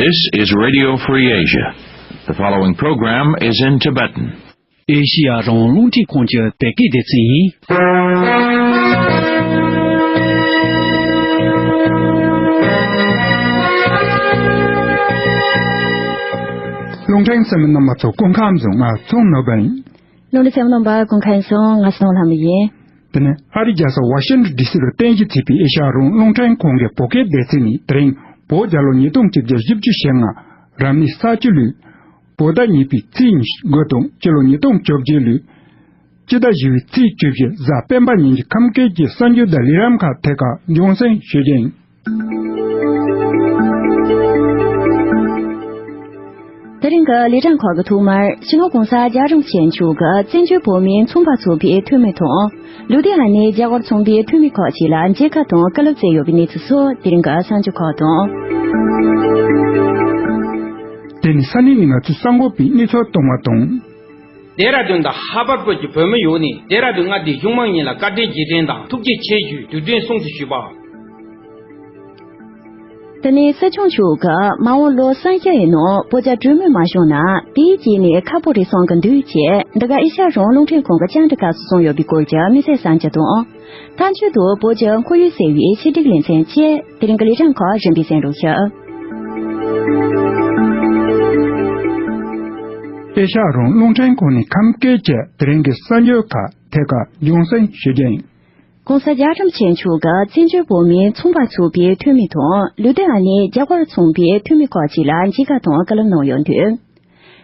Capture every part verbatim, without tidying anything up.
This is Radio Free Asia. The following program is in Tibetan. ཨེ་ཤི་ཡ་རང་དབང་རླུང་འཕྲིན་ཁང་གི་བོད་སྐད་སྡེ་ཚན་ཡིན། རླུང་འཕྲིན་གསན་མི་རྣམ་པ་ཚོ་སྐུ་ཁམས་བཟང་། ང་ཚོང་ནོར་བན། རླུང་འཕྲིན་གསན་མི་རྣམ་པ་སྐུ་ཁམས་བཟང་། ང་ཚོང་ལྷ་མོ་ཡིན། དེ་ནས་ཨ་རིའི་རྒྱལ་ས་ཝ་ཤིང་ཊོན་ཌི་སི་ལ་རྟེན་གཞི་བྱས་པའི་ཨེ་ཤ་ཡ་རང་དབང་རླུང་འཕྲིན་ཁང་གི་བོད་སྐད་སྡེ་ཚན་ནས་དེ་རིང་བོད་རྒྱལ་ལོ་ཉིས་སྟོང་ཆིག་བརྒྱ་བཞི་བཅུ་ཞེ་ལྔ། རབ་གནས་ས་བཅུ་ལོའི་བོད་ཟླ་གཉིས་པའི་ཚེས་ཉི་ཤུ་དགུ་དང་སྤྱི་ལོ་ཉིས་སྟོང་བཅོ་བརྒྱད་ལོའི་སྤྱི་ཟླ་བཞི་པའི་ཚེས་བཅུ་བཞི་གཟའ་སྤེན་པ་ཉིན་གྱི་ཁམས་སྐད་ཀྱི་གསར་འགྱུར་དང་ལས་རིམ་ཁག་ཐད་ཀར་རྒྱང་སྲིང་ཞུ་རྒྱུ་ཡིན། དེ་རིང་གི་ལས་རིམ་ཁག་གི་ཐོག་མར་སྤྱི་ནོར་གོང་ས་རྒྱལ་བ་རིན་པོ་ཆེ་མཆོག་གིས་བཙན་བྱོལ་བོད་མིའི་ཚོང་པ་ཚོགས་པའི་འཐུས་མི་དང་། ལུའུ་ཏེ་ཨན་ནི་རྒྱ་གར་ཚོང་པའི་འཐུས་མི་ཁག་ཅིག་ལ་མཇལ་ཁ་དང་བཀའ་སློབ་སྩལ་ཡོད་པའི་གནས་ཚུལ་སོགས་དེ་རིང་གི་གསར་འགྱུར་ཁག་དང་། དེ་ནི་ས་གནས་ནས་ང་ཚོའི་གསར་འགོད་པས་གནས་ཚུལ་བཏང་བ་དང་། ལྡེ་ར་ལྡུན་དང་ལྷག་པར་བོད་ཀྱི་བོད་མི་ཡོངས་ནས་ལྡེ་ར་ལྡུན་མངའ་སྡེའི་གཞུང་མང་གཉིས་ལ་བཀའ་དྲིན་རྗེས་དྲན་དང་ཐུགས་རྗེ་ཆེ་ཞུའི་དུས་དྲན་སྲུང་བརྩི་ཞུས་པ། དེ་ནས་སྲིད་སྐྱོང་མཆོག་གིས་མ་འོངས་ལོ་གསུམ་བཞི་ཡི་ནང་བོད་རྒྱ་གྲོས་མོལ་མ་བྱུང་ན་དེའི་རྗེས་ནས་ཁག་པོ་རེད་བསམ་གྱི་འདུག་ཅེས་འདི་ག་ཨེ་ཤ་ཡ་རང་དབང་རླུང་འཕྲིན་ཁང་གི་བཅར་འདྲི་སྐབས་སུ་གསུངས་ཡོད་པའི་སྐོར་གྱི་དམིགས་བསལ་གསར་འགྱུར་དང་། མཐའ་མཇུག་ཏུ་བོད་ཀྱི་ཁོར་ཡུག་ཟེར་བའི་ཆེད་སྒྲིག་ལེ་ཚན་བཅས་དེ་རིང་གི་ལས་རིམ་ཁག་རིམ་པས་གསན་རོགས་ཞུ། ཨེ་ཤ་ཡ་རང་དབང་རླུང་འཕྲིན་ཁང་ནས་ཁམས་སྐད་ཀྱི་དེ་རིང་གི་གསར་འགྱུར་ཁག་ཐད་ཀར་རྒྱང་སྲིང་ཞུ་རྒྱུ་ཡིན། གོང་ས་རྒྱལ་བ་རིན་པོ་ཆེ་མཆོག་གིས་བཙན་བྱོལ་བོད་མིའི་ཚོང་པ་ཚོགས་པའི་འཐུས་མི་དང་ལུའུ་ཏེ་ཨན་ནི་རྒྱ་གར་ཚོང་པའི་འཐུས་མི་ཁག་ཅིག་ལ་མཇལ་ཁ་དང་བཀའ་སློབ་གནང་ཡོད་འདུག་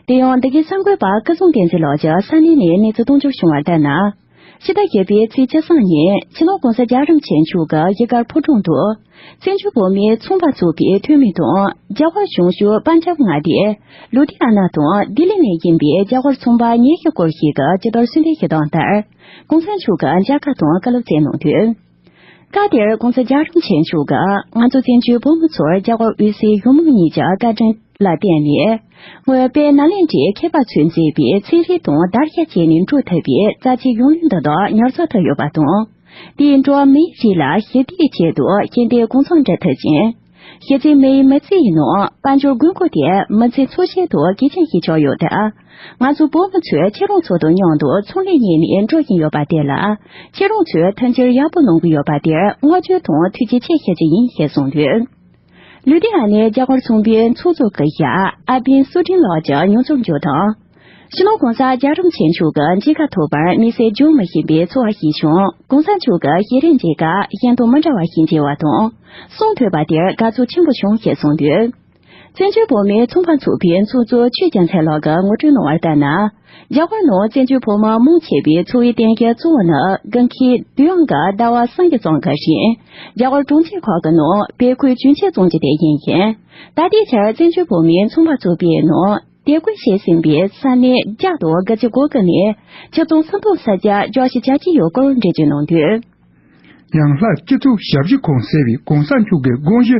དེ་ཡང་འདི་གའི་གསར་འགོད་པ་སྐུ་ཟུང་བསྟན་འཛིན་ལགས་ཀྱིས་ས་གནས་ནས་གནས་ཚུལ་གཏོང་རྒྱུར་བྱུང་བ་ལྟར་ན། ཕྱི་ཟླ་བཞི་པའི་ཚེས་བཅུ་གསུམ་ཉིན་སྤྱི་ནོར་༧གོང་ས་༧རྒྱལ་བ་རིན་པོ་ཆེ་མཆོག་གིས་གཞིས་སྒར་ཕོ་བྲང་དུ། བཙན་བྱོལ་བོད་མིའི་ཚོང་པ་ཚོགས་པའི་འཐུས་མི་དང་རྒྱ་གར་གཞུང་ཞབས་པན་ཇབ་མངའ་སྡེའི་ལུ་དྷི་ཨ་ན་དང་ལྡི་ལི་ནས་ཡིན་པའི་རྒྱ་གར་ཚོང་པ་ཉི་ཤུ་སྐོར་ཞིག་གིས་ཇི་ལྟར་གསོལ་འདེབས་ཞུས་དོན་ལྟར། གོང་ས་མཆོག་གིས་མཇལ་ཁ་དང་བཀའ་སློབ་སྩལ་གནང་དོན། སྐབས་དེར་༧གོང་ས་༧རྒྱལ་བ་རིན་པོ་ཆེ་མཆོག་གིས་ང་ཚོ་བཙན་བྱོལ་བོད་མི་ཚོར་རྒྱ་གར་དབུས་སའི་གཞུང་མང་གཉིས་ཀྱི་བཀའ་དྲིན་ལ་བརྟེན་ནས། སྔོན་དཔལ་ནཱ་ལེནྡྲའི་མཁས་པ་ཚོས་མཛད་པའི་ཚན་རིག་དང་དར་ཁྱབ་བྱས་ནས་འགྲོ་ཐུབ་པའི་རྩ་ཆེའི་གཞུང་ལུགས་འདི་དག་ཉར་ཚགས་ཐུབ་ཡོད་པ་དང་། དེས་འགྲོ་བ་མིའི་རིགས་ལ་ཞི་བདེའི་ཆེད་དུ་ཞི་བདེའི་གོ་མཚོན་འདྲེན་ཐུབ་ཅིང་། གཞི་རྩའི་མིའི་མི་ཚེ་ཡི་ནང་དཔལ་འབྱོར་དགོས་མཁོ་དེ་མི་ཚེ་འཚོ་བྱེད་དུ་གལ་ཆེན་ཞིག་ཆགས་ཡོད་དེ། ང་ཚོ་བོད་མི་ཚོས་ཁྱེད་རང་ཚོ་དང་མཉམ་དུ་ཚོང་ལས་གཉེར་ནས་འགྲོ་བཞིན་ཡོད་པ་དེ་ལ། ཁྱེད་རང་ཚོས་མཐུན་འགྱུར་ཡག་པོ་གནང་གི་ཡོད་པ་དེར་བསྔགས་བརྗོད་དང་ཐུགས་རྗེ་ཆེ་ཞུ་རྒྱུ་ཡིན་ཞེས་གསུངས་འདུག་ལུས་དེ་ཨ་ནེ་རྒྱ་གར་ཚོང་པའི་ཚོགས་གཙོ་སྐུ་ཞབས་ཨ་པིན་སུ་ཀྲིན་ལགས་ཀྱི་མྱོང་ཚོར་བརྗོད་དང་། སྤྱི་ནོར་༧གོང་ས་༧རྒྱལ་བ་རིན་པོ་ཆེ་མཆོག་གི་མཇལ་ཁ་ཐོབ་པར་དམིགས་བསལ་བརྗོད་མི་ཤེས་པའི་ཚོར་བ་ཞིག་བྱུང་། གོང་ས་མཆོག་གི་ཞལ་རས་མཇལ་སྐབས་གཞན་དང་མི་འདྲ་བ་ཞིག་མཇལ་བ་དང་། གསུང་ཐོས་པ་དེར་དགའ་ཚོར་ཆེན་པོ་བྱུང་ཞེས་གསུངས་འདུག་བཙན་བྱོལ་བོད་མིའི་ཚོང་པ་ཚོགས་པའི་ཚོགས་གཙོ་ཆོས་རྒྱལ་མཚན་ལགས་ཀྱིས་ངོ་སྤྲོད་གནང་བ་ལྟར་ན། རྒྱ་གར་ནང་བཙན་བྱོལ་བོད་མི་མང་ཆེ་བའི་འཚོ་བའི་རྟེན་གཞི་གཙོ་བོ་ནི་དགུན་ཁའི་དུས་ཡུན་གྱི་ཟླ་བ་གསུམ་གྱི་རྩིས་ཁ་རེད། རྒྱ་གར་གྲོང་ཁྱེར་ཁག་གི་ནང་བོད་ཁུལ་རྒྱུན་ཆད་བཙོང་རྒྱུ་དེ་ཡིན་ཞིང་། ད་ལྟའི་ཆར་བཙན་བྱོལ་བོད་མིའི་ཚོང་པ་ཚོགས་པའི་ནང་དེབ་འགོད་བྱས་ཟིན་པའི་ས་གནས་བརྒྱ་དང་དགུ་བཅུ་གོ་དགུ་ནས་ཆིག་སྟོང་སུམ་སྟོང་ས་བརྒྱ་བསྒྱུར་བཅོས་བྱ་རྒྱུ་ཡོད་སྐོར་འགྲེལ་བརྗོད་གནང་དོན། ཡང་སླར་སྤྱི་ཚོགས་ཞབས་ཞུ་ཁང་ཟེར་བའི་གོང་ས་མཆོག་གི་དགོངས་གཞི།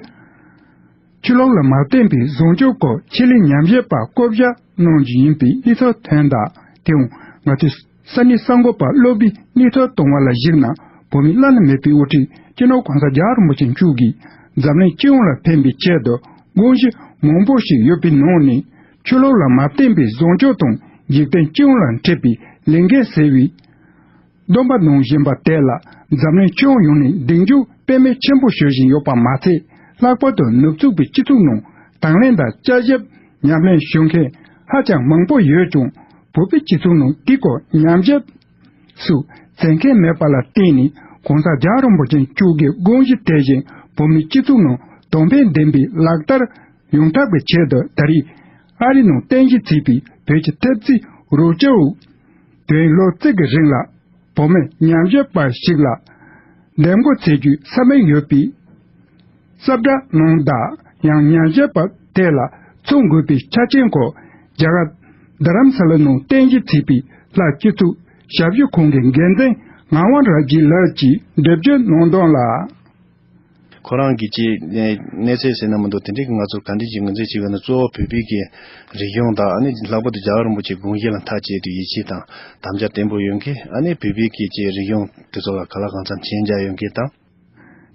ཆོས་ལུགས་ལ་མ་བརྟེན་པའི་བཟང་སྤྱོད་སྐོར་ཆེད་ལས་ཉམས་ཞིབ་པ་བསྐོ་བཞག་གནང་རྒྱུ་ཡིན་པའི་གནས་ཚུལ་ཐོན་གདའ། དེའང་ང་ཚོའི་ས་གནས་གསར་འགོད་པ་སློབ་བུའི་གནས་ཚུལ་བཏང་བ་ལ་གཞིགས་ན། བོད་མིའི་བླ་ན་མེད་པའི་དབུ་ཁྲིད་སྤྱི་ནོར་གོང་ས་རྒྱལ་བ་རིན་པོ་ཆེ་མཆོག་གིས་འཛམ་གླིང་སྤྱི་ཡོངས་ལ་ཕན་པའི་ཆེད་དུ་དགོངས་གཞི་མང་པོ་ཞིག་ཡོད་པའི་ནང་ནས། ཆོས་ལུགས་ལ་མ་བརྟེན་པའི་བཟང་སྤྱོད་དང་འཇིག་རྟེན་སྤྱི་ཡོངས་ལ་འཕྲད་པའི་ལས་འགན་ཟེར་བའི་སྡོམ་པ་གནང་བཞིན་པ་དེ་ལ་འཛམ་གླིང་སྤྱི་ཡོངས་ནས་གདེང་འཇོག་དཔེ་མེད་ཆེན་པོ་ཞུ་བཞིན་ཡོད་པ་མ་ཚད། ལྷག་པར་དུ་ནུབ་ཕྱོགས་པའི་སྤྱི་ཚོགས་ནང་དང་ལེན་དང་དཔྱད་ཞིབ་ཉམས་ལེན་ཞུ་མཁན་ཧ་ཅང་མང་པོ་ཡོད་ཀྱང་། བོད་པའི་སྤྱི་ཚོགས་ནང་དེའི་སྐོར་ཉམས་ཞིབ་སུ་བྱེད་མཁན་མེད་པ་ལ་བརྟེན་ནས། གོང་ས་རྒྱལ་བ་རིན་པོ་ཆེ་མཆོག་གི་དགོངས་གཞི་དེ་བཞིན་བོད་མིའི་སྤྱི་ཚོགས་ནང་དོན་ཕན་ལྡན་པའི་ལག་བསྟར་ཡོང་ཐབས་ཀྱི་ཆེད་དུ། ད་རེས་ཨ་རི་ནང་རྟེན་གཞི་བྱས་པའི་བོད་ཀྱི་ཐེབས་རྩའི་རོགས་སྐྱོར་འོག་དུས་ཡུན་ལོ་གཅིག་གི་རིང་ལ་བོད་མི་ཉམས་ཞིབ་པ་ཞིག་ལ་འདེམས་བསྐོ་བྱེད་རྒྱུའི་ས་མིག་ཡོད་པའི་གསལ་བསྒྲགས་གནང་གདའ། ཡང་ཉམས་ཞིབ་པ་དེ་ལ་ཚུར་འགོད་པའི་ཆ་རྐྱེན་སྐོར་རྒྱ་གར་རྡ་རམ་ས་ལ་ནང་རྟེན་གཞི་བྱས་པའི་ལྷ་སྤྱི་གཙུག་ཞབས་ཞུ་ཁང་གི་འགན་འཛིན་ངག་དབང་རབ་རྒྱས་ལགས་ཀྱིས་འགྲེལ་བརྗོད་གནང་དོན་ལ། ཁོ་རང་གིས་ཅིག་གནས་ཚད་ཟེར་ན་མི་འདུག་དེ་འདྲའི་ང་ཚོར་ག་འདྲ་ཅིག་ངོས་འཛིན་བྱེད་དགོས་ན། གཙོ་བོ་བོད་པའི་གི་རིག་གཞུང་དང་། ཨ་ནི་ལྷག་པར་དུ་རྒྱལ་བ་རིན་པོ་ཆེའི་དགོངས་གཞི་ལ་མཐའ་གཅིག་ཏུ་ཡིད་ཆེས་དང་དམ་བཅའ་བརྟན་པོ་ཡོད་མཁན། ཨ་ནི་བོད་པའི་གི་ཅིག་རིག་གཞུང་དེ་ཚོ་ལ་གང་ལ་གང་འཚམ་མཁྱེན་རྒྱ་ཡོད་མཁན་དང་།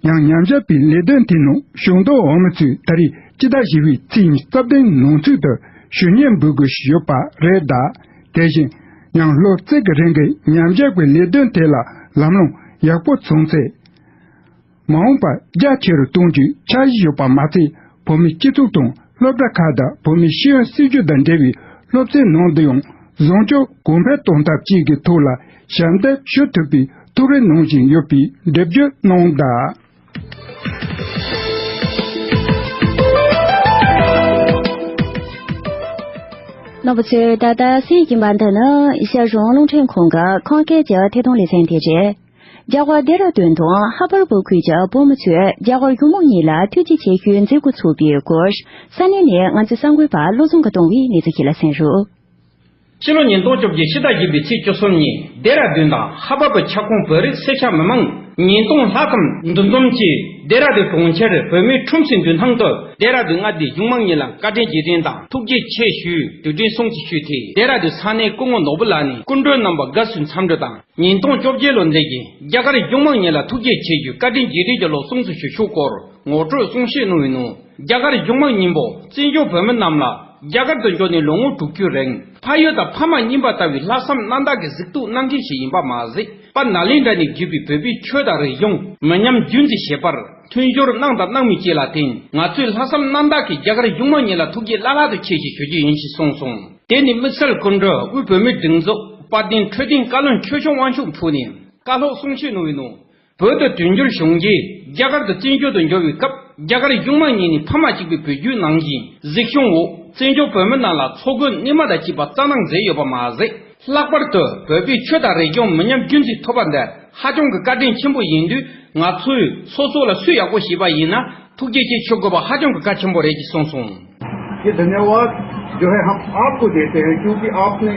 ཡང་ཉམས་ཞིབ་པའི་ལས་དོན་དེ་ནང་ཤུགས་འདོན་འོག་མི་ཚོས་ད་རེས་ སྤྱི་ཟླ་བཞི་པའི་ཚེས་ཉི་ཤུ་རྩ་བདུན་ནང་ཚུད་དུ་ཞུ་སྙན་འབུལ་དགོས་ཞུས་ཡོད་པ་རེད། ད་དེ་བཞིན་ཡང་ལོ་གཅིག་གི་རིང་གི་ཉམས་ཞིབ་ཀྱི་ལས་དོན་དེ་ལ་ལམ་ལྷོང་ཡག་པོ་བྱུང་ཚེ། མ་འོངས་པར་རྒྱ་ཆེ་རུ་གཏོང་རྒྱུའི་འཆར་གཞི་ཡོད་པ་མ་ཚད། བོད་མིའི་སྤྱི་ཚོགས་དང་སློབ་གྲྭ་ཁག་དང་བོད་མིའི་ཤེས་ཡོན་སྲིད་བྱུས་དང་འབྲེལ་བའི་སློབ་ཚན་ནང་དུ་ཡང་བཟང་ཕྱོགས་གོང་འཕེལ་གཏོང་ཐབས་བཅས་ཀྱི་ཐོག་ལ་ཞབས་འདེགས་ཞུ་ཐུབ་པའི་ཐུགས་རེ་གནང་བཞིན་ཡོད་པའི་འགྲེལ་བརྗོད་གནང་གདའ། རྣམ་པ་ཚོས་ད་ལྟ་གསན་བཞིན་པ་འདི་ནི་ཨེ་ཤ་ཡ་གཞུང་རླུང་འཕྲིན་ཁང་གི་ཁམས་སྐད་ཀྱི་ཐད་གཏོང་ལེ་ཚན་དེ་རེད། རྒྱ་གར་ལྡེ་ར་ལྡུན་དང་ཧ་པར་བོད་ཁུལ་གྱི་བོད་མི་ཚོས་རྒྱ་གར་གཞུང་མང་གཉིས་ལ་ཐུགས་རྗེ་ཆེ་ཞུའི་མཛད་སྒོ་ཚོགས་པའི་སྐོར། ས་གནས་ནས་ང་ཚོའི་གསར་འགོད་པ་བློ་བཟང་གིས་བཏང་བའི་གནས་ཚུལ་ཞིག་ལ་གསན་རོགས། ཕྱི་ལོ་ཉིས་སྟོང་བཅོ་བརྒྱད་ཕྱི་ཟླ་བཞི་པའི་ཚེས་བཅུ་གསུམ་ཉིན་ལྡེ་ར་ལྡུན་དང་ཧ་པར་བོད་ཁྱབ་ཁོངས་བོད་རིགས་སེར་སྐྱ་མི་མང་ཉིས་སྟོང་ལྷག་ཙམ་འདུ་འཛོམས་ཀྱིས་ལྡེ་ར་ལྡུན་གྲོང་ཁྱེར་བོད་མིའི་ཁྲོམ་གཟིགས་མདུན་ཐང་དུ་ལྡེ་ར་ལྡུན་མངའ་སྡེའི་གཞུང་མང་གཉིས་ལ་བཀའ་དྲིན་རྗེས་དྲན་དང་ཐུགས་རྗེ་ཆེ་ཞུའི་དུས་དྲན་སྲུང་བརྩི་ཞུས་ཏེ། ལྡེ་ར་ལྡུན་ས་གནས་སྐུ་ངོ་ནོར་བུ་ལགས་ནས་སྐུ་མགྲོན་རྣམ་པ་དགའ་བསུའི་འཚམས་འདྲི་དང་། ཉིས་སྟོང་བཅོ་བརྒྱད་ལོ་འདི་ཡི་རྒྱ་གར་གཞུང་མང་གཉིས་ལ་ཐུགས་རྗེ་ཆེ་ཞུའི་བཀའ་དྲིན་རྗེས་དྲན་གྱི་ལོ་སྲུང་བརྩི་ཞུ་ཕྱོགས་སྐོར་ངོ་སྤྲོད་གསུང་བཤད་གནང་བའི་ནང་། རྒྱ་གར་གཞུང་མང་གཉིས་པོ་བཙན་བྱོལ་བོད་མི་རྣམས་ལ་རྒྱ་གར་དུ་འབྱོར་ནས་ལོ་ངོ་དྲུག་ཅུའི་རིང་ཕ་ཡུལ་དང་ཕ་མ་གཉིས་པ་ལྟ་བུའི་ལྷག་བསམ་རྣམ་དག་གི་གཟིགས་རྟོག་གནང་མཁན་ཞིག་ཡིན་པ་མ་ཟད། དཔལ་ནཱ་ལེནྡྲ་ནས་བརྒྱུད་པའི་བོད་པའི་ཆོས་དང་རིག་གཞུང་མི་ཉམས་རྒྱུན་འཛིན་བྱེད་པར་མཐུན་སྦྱོར་གནང་དང་གནང་མུས་བཅས་ལ་བརྟེན། ང་ཚོས་ལྷག་བསམ་རྣམ་དག་གིས་རྒྱ་གར་གཞུང་མང་གཉིས་ལ་ཐུགས་རྗེ་བླ་ལྷག་ཏུ་ཆེ་ཞེས་ཞུ་རྒྱུ་ཡིན་ཞེས་གསུངས་སོང་། དེ་ནི་དམིགས་བསལ་སྐུ་མགྲོན་དབུས་བོད་མིའི་སྒྲིག་འཛུགས་དཔལ་ལྡན་འཕྲོད་བསྟེན་བཀའ་བློན་ཆོས་སྐྱོང་དབང་ཕྱུག་ཕུག་ནས་བཀའ་སློབ་གསུང་བཤད་གནང་བའི་ནང་། བོད་དུ་དུས་འགྱུར་བྱུང་རྗེས་རྒྱ་གར་དུ་བཙན་བྱོལ་དུ་འབྱོར་བའི་སྐབས། རྒྱ་གར་གཞུང་མང་གཉིས་ནས་ཕ་མ་གཅིག་པའི་བུ་རྒྱུད་ནང་བཞིན་གཟིགས་སྐྱོང་འོག་བཙན་བྱོལ་བོད་མི་རྣམས་ལ་འཚོ་གོས་གནས་མལ་དང་བཅས་པ་སྩལ་གནང་མཛད་ཡོད་པ་མ་ཟད། ལྷག་པར་དུ་བོད་པའི་ཆོས་དང་རིག་གཞུང་མི་ཉམས་རྒྱུན་འཛིན་ཐུབ་པ་འདི་ཧ་ཅང་གི་བཀའ་དྲིན་ཆེན་པོ་ཡིན་དུས། ང་ཚོས་སོ་སོ་ལ་སུས་ཡག་པོ་བྱས་པ་ཡིན་ན་ཐུགས་རྗེ་ཆེ་ཞུ་དགོས་པ་ཧ་ཅང་གི་གལ་ཆེན་པོ་རེད་ཅེས་གསུངས་སོང་། ये धन्यवाद जो है हम आपको देते हैं, क्योंकि आपने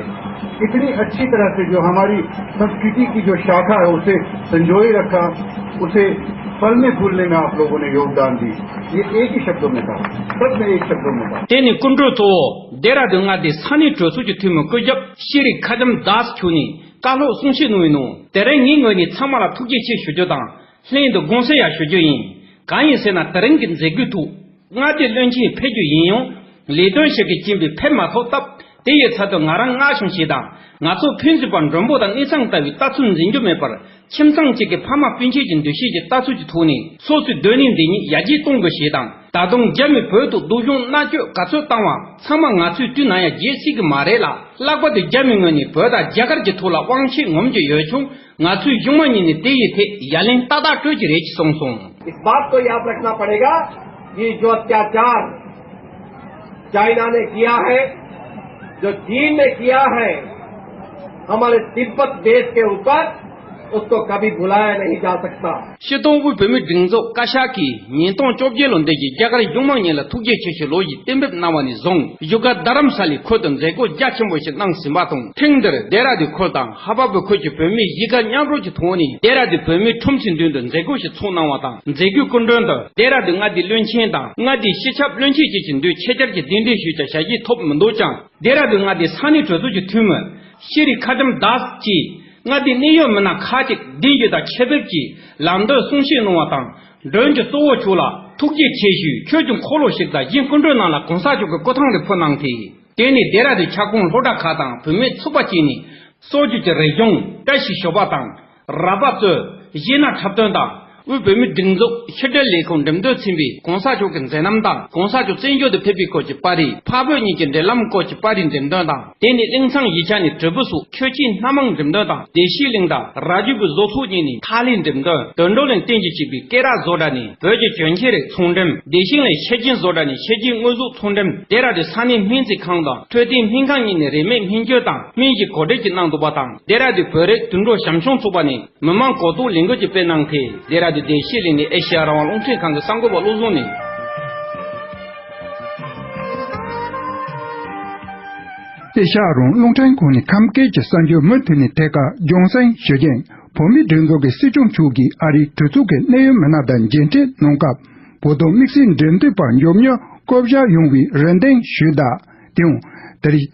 इतनी अच्छी तरह से जो हमारी संस्कृति की जो शाखा है, उसे संजोए रखा, उसे फलने फूलने में आप लोगों ने योगदान दी। ये एक ही शब्दों में कहा, सब ने एक शब्दों में कहा। དེ་ནི་སྐུ་མགྲོན་གཙོ་བོ་ལྡེ་ར་ལྡུན་མངའ་སྡེའི་ས་གནས་གྲོས་ཚོགས་ཀྱི་འཐུས་མི་སྐུ་ཞབས་ཤྲི་ཁ་ཅམ་དཱས་མཆོག་ནས་བཀའ་སློབ་གསུང་བཤད་གནང་བའི་ནང་། དེ་རིང་ངའི་ངོས་ནས་ཚང་མ་ལ་ཐུགས་རྗེ་ཆེ་ཞུ་རྒྱུ་དང་། ལྷན་དུ་དགོངས་སེལ་ཡང་ཞུ་རྒྱུ་ཡིན། གང་ཡིན་ཟེར་ན། དེ་རིང་གི་མཛད་སྒོའི་ཐོག་མངའ་སྡེའི་བློན་ཆེན་ཕེབས་རྒྱུ་ཡིན་ཡང་། ལས་དོན་ཞིག་གི་རྐྱེན་པས་ཕེབས་མ་ཐུབ་སྟབས། དེ་ཡི་ཚབ་ཏུ་ང་རང་སྔར་བྱུང་ཞིག་དང་། ང་ཚོ་ཕུན་སུམ་པ་མགྲོན་པོ་དང་གནས་ཚང་ལྟ་བུའི་ལྟ་ཚུལ་འཛིན་རྒྱུ་མེད་པར། ཁྱིམ་ཚང་གཅིག་གི་ཕ་མ་སྤུན་མཆེད་ཀྱི་འདུ་ཤེས་ཀྱི་ལྟ་ཚུལ་གྱི་ཐོག་ནས། སོ་སོའི་སྡོད་གནས་འདི་ཉིད་ཡར་རྒྱས་གཏོང་དགོས་ཞེས་དང་། ད་དུང་རྒྱ་མིས་བོད་དུ་སྡུག་སྦྱོང་མནར་གཅོད་ག་ཚོད་བཏང་བ་ཚང་མ་ང་ཚོས་དུས་ནམ་ཡང་བརྗེད་སྲིད་ཀྱི་མ་རེད་ལ། ལྷག་པར་དུ་རྒྱ་མིའི་ངོས་ནས་བོད་དང་རྒྱ་གར་གྱི་ཐོག་ལ་དབང་ཆ་ངོམ་གྱི་ཡོད་ཀྱང་། ང་ཚོས་གཞུང་མང་གཉིས་ནས་དེ་ཡི་ཐད་ཡ་ལན་ཏག་ཏག་སྤྲོད་ཀྱི་རེད་ཅེས་གསུངས་སོང་། इस बात को याद रखना पड़ेगा कि जो अत्याचार चाइना ने किया है, जो चीन ने किया है हमारे तिब्बत देश के ऊपर, उसको कभी भुलाया नहीं जा सकता। སྤྱིར་བཏང་དབུས་བོད་མིའི་སྒྲིག་འཛུགས་བཀའ་ཤག་གིས་ཉིས་སྟོང་བཅོ་བརྒྱད་ལོ་འདི་ཡི་རྒྱ་གར་གཞུང་མང་གཉིས་ལ་ཐུགས་རྗེ་ཆེ་ཞུའི་ལོ་རྒྱུས་གཏན་འབེབས་གནང་བ་ནས་བཟུང་། བཞུགས་སྒར་རྡ་རམ་ས་ལའི་ཁུལ་དུ་མཛད་སྒོ་རྒྱ་ཆེན་པོ་ཞིག་གནང་ཟིན་པ་དང་། ཐེངས་འདིར་ལྡེ་ར་ལྡུན་ཁུལ་དང་ཧ་པ་བོད་ཁུལ་གྱི་བོད་མི་གཞིས་སྒར་མཉམ་རུབ་ཀྱི་ཐོག་ནས། ལྡེ་ར་ལྡུན་བོད་མིའི་ཁྲོམ་ཚོའི་མདུན་དུ་མཛད་སྒོ་ཞིག་ཚོགས་གནང་བ་དང་། མཛད་སྒོའི་སྐུ་མགྲོན་དུ་ལྡེ་ར་ལྡུན་མངའ་སྡེའི་བློན་ཆེན་དང་། མངའ་སྡེའི་སྤྱི་ཁྱབ་བློན་ཆེན་བཅས་ཀྱིས་མདུན་ཆེད་བཅར་གྱིས་གདན་འདྲེན་ཞུས་ཀྱང་ཞལ་བཞེས་ཐོབ་མི་འདུག་ཀྱང་། ལྡེ་ར་ལྡུན་མངའ་སྡེའི་ས་གནས་གྲོས་ཚོགས་ཀྱི་འཐུས་མི་ཤྲི་ཁ་ཏམ་དཱས་ཀྱིས། མངའ་སྡེའི་གནད་ཡོད་མི་སྣ་ཁག་ཅིག་གདན་ཞུས་དང་ཆེད་ཕེབས་ཀྱིས་ལམ་སྟོན་གསུང་བཤད་གནང་བ་དང་། མགྲོན་གྱི་གཙོ་བོ་མཆོག་ལ་ཐུགས་རྗེ་ཆེ་ཞུའི་ཆོས་ཀྱི་འཁོར་ལོ་ཞིག་དང་། གཞན་སྐུ་མགྲོན་རྣམས་ལ་གོང་ས་མཆོག་གི་སྐུ་ཐང་རེ་ཕུལ་གནང་སྟེ། དེ་ནས་ལྡེ་ར་ལྡུན་ཁྱབ་ཁོངས་སློབ་གྲྭ་ཁག་དང་། བུད་མེད་ཚོགས་པ་བཅས་ནས། སྲོལ་རྒྱུན་གྱི་རིག་གཞུང་། བཀྲ་ཤིས་ཞོལ་པ་དང་། ར་བ་རྩེ། གཞས་སྣ་འཁྲབ་སྟོན་དང་། དབུས་བོད་མིའི་སྒྲིག་འཛུགས་ཕྱི་དྲིལ་ལས་ཁུངས་འགྲེམས་སྟོན་ཚན་པས་གོང་ས་མཆོག་གི་མཛད་རྣམ་དང་། གོང་ས་མཆོག་བཙན་བྱོལ་དུ་ཕེབས་པའི་སྐོར་གྱི་པར་རིས། འཕགས་བོད་གཉིས་ཀྱི་འབྲེལ་ལམ་སྐོར་གྱི་པར་རིས་འགྲེམས་སྟོན་དང་། དེ་ནས་གླིང་ཚང་གཞིས་ཆགས་ནས་དྲིལ་བུ་སོགས་མཆོད་ཆས་སྣ་མང་འགྲེམས་སྟོན་དང་། བདེ་སྐྱིད་གླིང་དང་ར་རྒྱུད་པའི་བཟོ་ཚོགས་གཉིས་ནས་ཐག་ལེན་འགྲེམས་སྟོན། དོན་གྲུབ་གླིང་བསྟན་རྒྱས་གཅེས་པའི་སྐེ་རགས་བཟོ་གྲྭ་ནས་བོད་ཀྱི་གྱོན་ཆས་རིགས་ཚོང་འགྲེམས། བདེ་ཞིང་གླིང་ཤེལ་གྱི་བཟོ་གྲྭ་ནས་ཤེལ་གྱི་དངོས་གཟུགས་ཚོང་འགྲེམས། ལྡེ་ར་ལྡུན་ས་གནས་སྨན་རྩིས་ཁང་དང་འཕྲོད་བསྟེན་སྨན་ཁང་གཉིས་ནས་རིན་མེད་སྨན་བཅོས་དང་སྨན་གྱི་གོ་སྒྲིག་ཅིག་གནང་འདུག་པ་དང་། ལྡེ་ར་ལྡུན་བོད་རིགས་དུད་འགྲོ་བྱམས་སྐྱོང་ཚོགས་པ་ནས་མི་མང་གོ་རྟོགས་ལས་འགུལ་ཅིག་སྤེལ་གནང་སྟེ། ལྡེ་ར་ལྡུན་བདེ་སྐྱིད་གླིང་ནས་ཨེ་ཤེ་ཡ་རང་དབང་རླུང་འཕྲིན་ཁང་གི་གསར་འགོད་པ་བློ་བཟང་ནས། ཨེ་ཤེ་ཡ་རང་དབང་རླུང་འཕྲིན་ཁང་ནས་ཁམས་སྐད་ཀྱི་གསར་འགྱུར་མུ་མཐུད་ནས་ཐད་ཀར་རྒྱང་སྲིང་ཞུ་རྒྱུ་ཡིན། བོད་མིའི་སྒྲིག་འཛུགས་ཀྱི་སྲིད་སྐྱོང་མཆོག་གིས་ཨ་རིའི་གྲོས་ཚོགས་ཀྱི་གནད་ཡོད་མི་སྣ་དང་མཇལ་འཕྲད་གནང་སྐབས། བོད་དོན་དམིགས་བསལ་འབྲེལ་མཐུད་པ་མགྱོགས་མྱུར་བསྐོ་བཞག་ཡོང་བའི་རེ་འདུན་ཞུས་གདའ། དེ་ཡང་། ད་རེས་